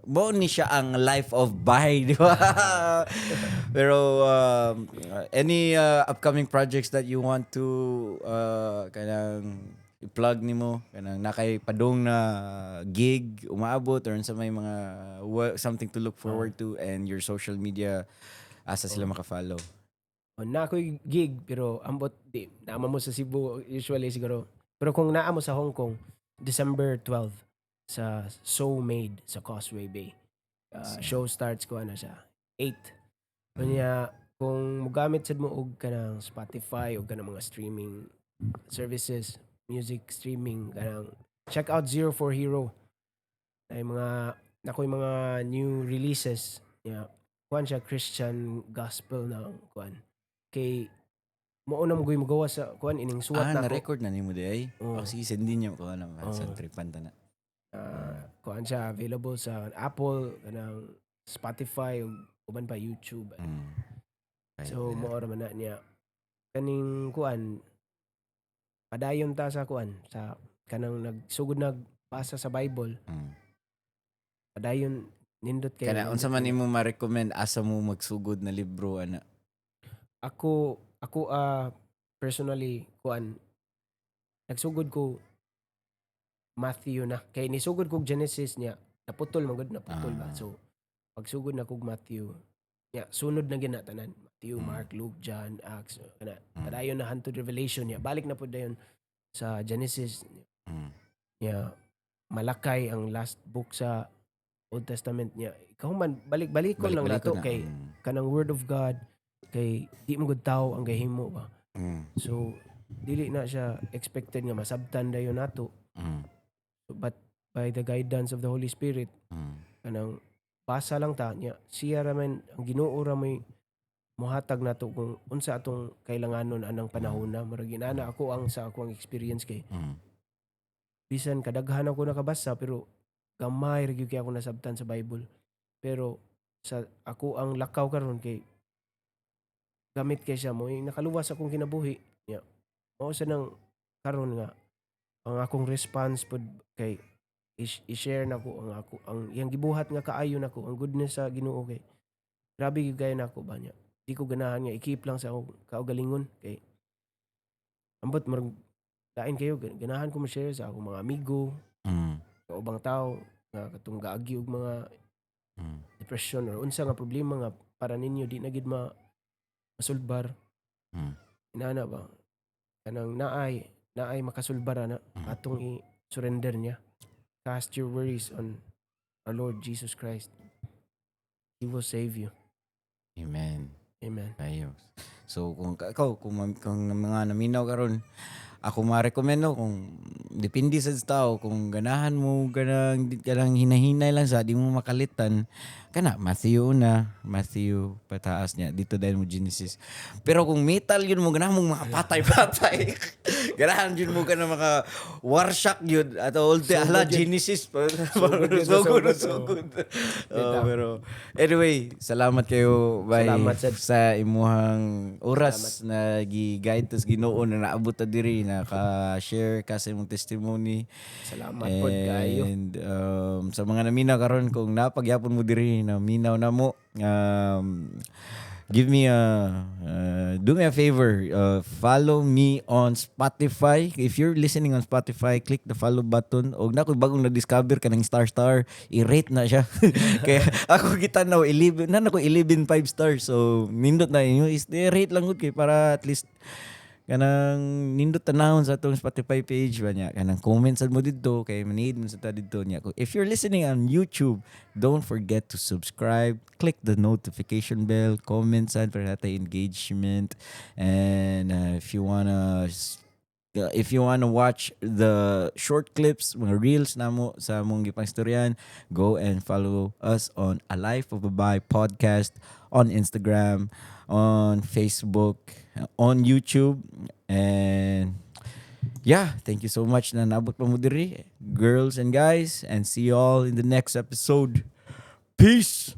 mo ni siya ang life of Bay, di ba? Pero any upcoming projects that you want to kanang i-plug nimo, kanang nakay padung na gig umaabot or sa may mga something to look forward to, and your social media, asa sila maka-follow? O, na ako'y gig pero ambot di naama mo sa Cebu usually siguro. Pero kung naa mo sa Hong Kong, December 12 sa So Made sa Causeway Bay. Show starts ko ano siya 8. Unya kung mogamit sad mo og kanang Spotify o kanang mga streaming services, music streaming, kanang check out Zero for Hero. Ay mga nakoy mga new releases. Yeah. Kuan siya, Christian gospel na kuan. Kay mao na mo mo sa kuan ining suwat Ah, na ko. Na-record na nimo di ay? Oo. Oh, sige, sendin niyo ko ano, Oo. Sa tripan ta na. Ah, kuan siya available sa Apple, kanang Spotify ug uban pa YouTube. Ay, So mao ra man na niya. Kaning kuan, padayon ta sa kuan, sa kanang nagsugod nagbasa sa Bible, padayon, nindot kay Kana unsa man nimo ma-recommend, asa mo magsugod na libro ana? Ako personally, kuan, nagsugod ko Matthew na kay nisugod kog Genesis niya naputol man gud, naputol ba. So pagsugod na kog Matthew niya, sunod na gina tanan, Matthew, Mark, Luke, John, Acts kana, padayon na hantod Revelation niya, balik na pud dayon sa Genesis niya, Malakay ang last book sa Old Testament niya. Ikaw man balik-balik ko lang Balik-balik nato ko na. kay kanang word of God kay di mo gud tao ang gahimo ba. So dili na siya expected nga masabtan dayon nato. But by the guidance of the Holy Spirit, kanang basa lang ta niya, siya ra man ang Ginoo ra may mohatag nato kung unsa atong kailanganon anang panahon na. Murag inana ako ang sa ako ang experience kay bisan kadaghan ako nakabasa pero gamay ra gyud kay ako nasabtan sa Bible. Pero sa ako ang lakaw karon kay gamit kay siya mo nakaluwas akong kinabuhi nya. Mao sa nang karon nga ang akong response pod kay i-share nako ang ako ang iyang gibuhat nga kaayo nako, ang goodness sa Ginoo, kay grabe gyud kayo nako ba niya. Di ko ganahan nga i-keep lang sa akong kaugalingon kay ambot murag lain kayo. Ganahan ko mo-share sa akong mga amigo, sa ubang tao nga katong gaagi og mga depression or unsa nga problema nga para ninyo di na gid ma masulbar. Inana ba, kanang naay naay makasulbar ana atong i-surrender niya. Cast your worries on our Lord Jesus Christ. He will save you. Amen. Amen. Ayo. So kung ikaw kung mga naminaw karon, ako ma-recommend, no, kung depende sa tao, kung ganahan mo ganang kanang hinahinay lang sa di mo makalitan, kana Matthew una, Matthew pataas niya dito dahil mo Genesis. Pero kung metal yun mo, ganahan mo mga patay-patay, ganahan yun mo kana mga warshock yun at all the ala Genesis so good yun, so good, so so good. good. Oh, pero anyway, salamat kayo bay Salamat, sad. sa imuhang oras na gi-guide tas Ginoo na naabot ta diri, na ka-share ka sa imong testimony. Salamat pod kayo. And sa mga naminaw karon, kung napagyapon mo diri, naminaw na mo, Give me a do me a favor. Follow me on Spotify. If you're listening on Spotify, click the follow button. Og naa koy bagong na-discover kanang star star, i-rate na siya. Kaya ako kita na 11 na nako 11 5 stars. So nindot na inyo is rate lang gud kay para at least kanang nindot tanawon sa atong Spotify page ba niya, kanang comment sad mo didto kay manid mo sa ta didto niya. If you're listening on YouTube, don't forget to subscribe, click the notification bell, comment sad para natay engagement. And if you wanna watch the short clips, mga reels namo sa among gipangstoryan, go and follow us on A Life of a Bi podcast on Instagram, on Facebook, on YouTube, and yeah, thank you so much na naabot pa mo diri, girls and guys, and see you all in the next episode. Peace.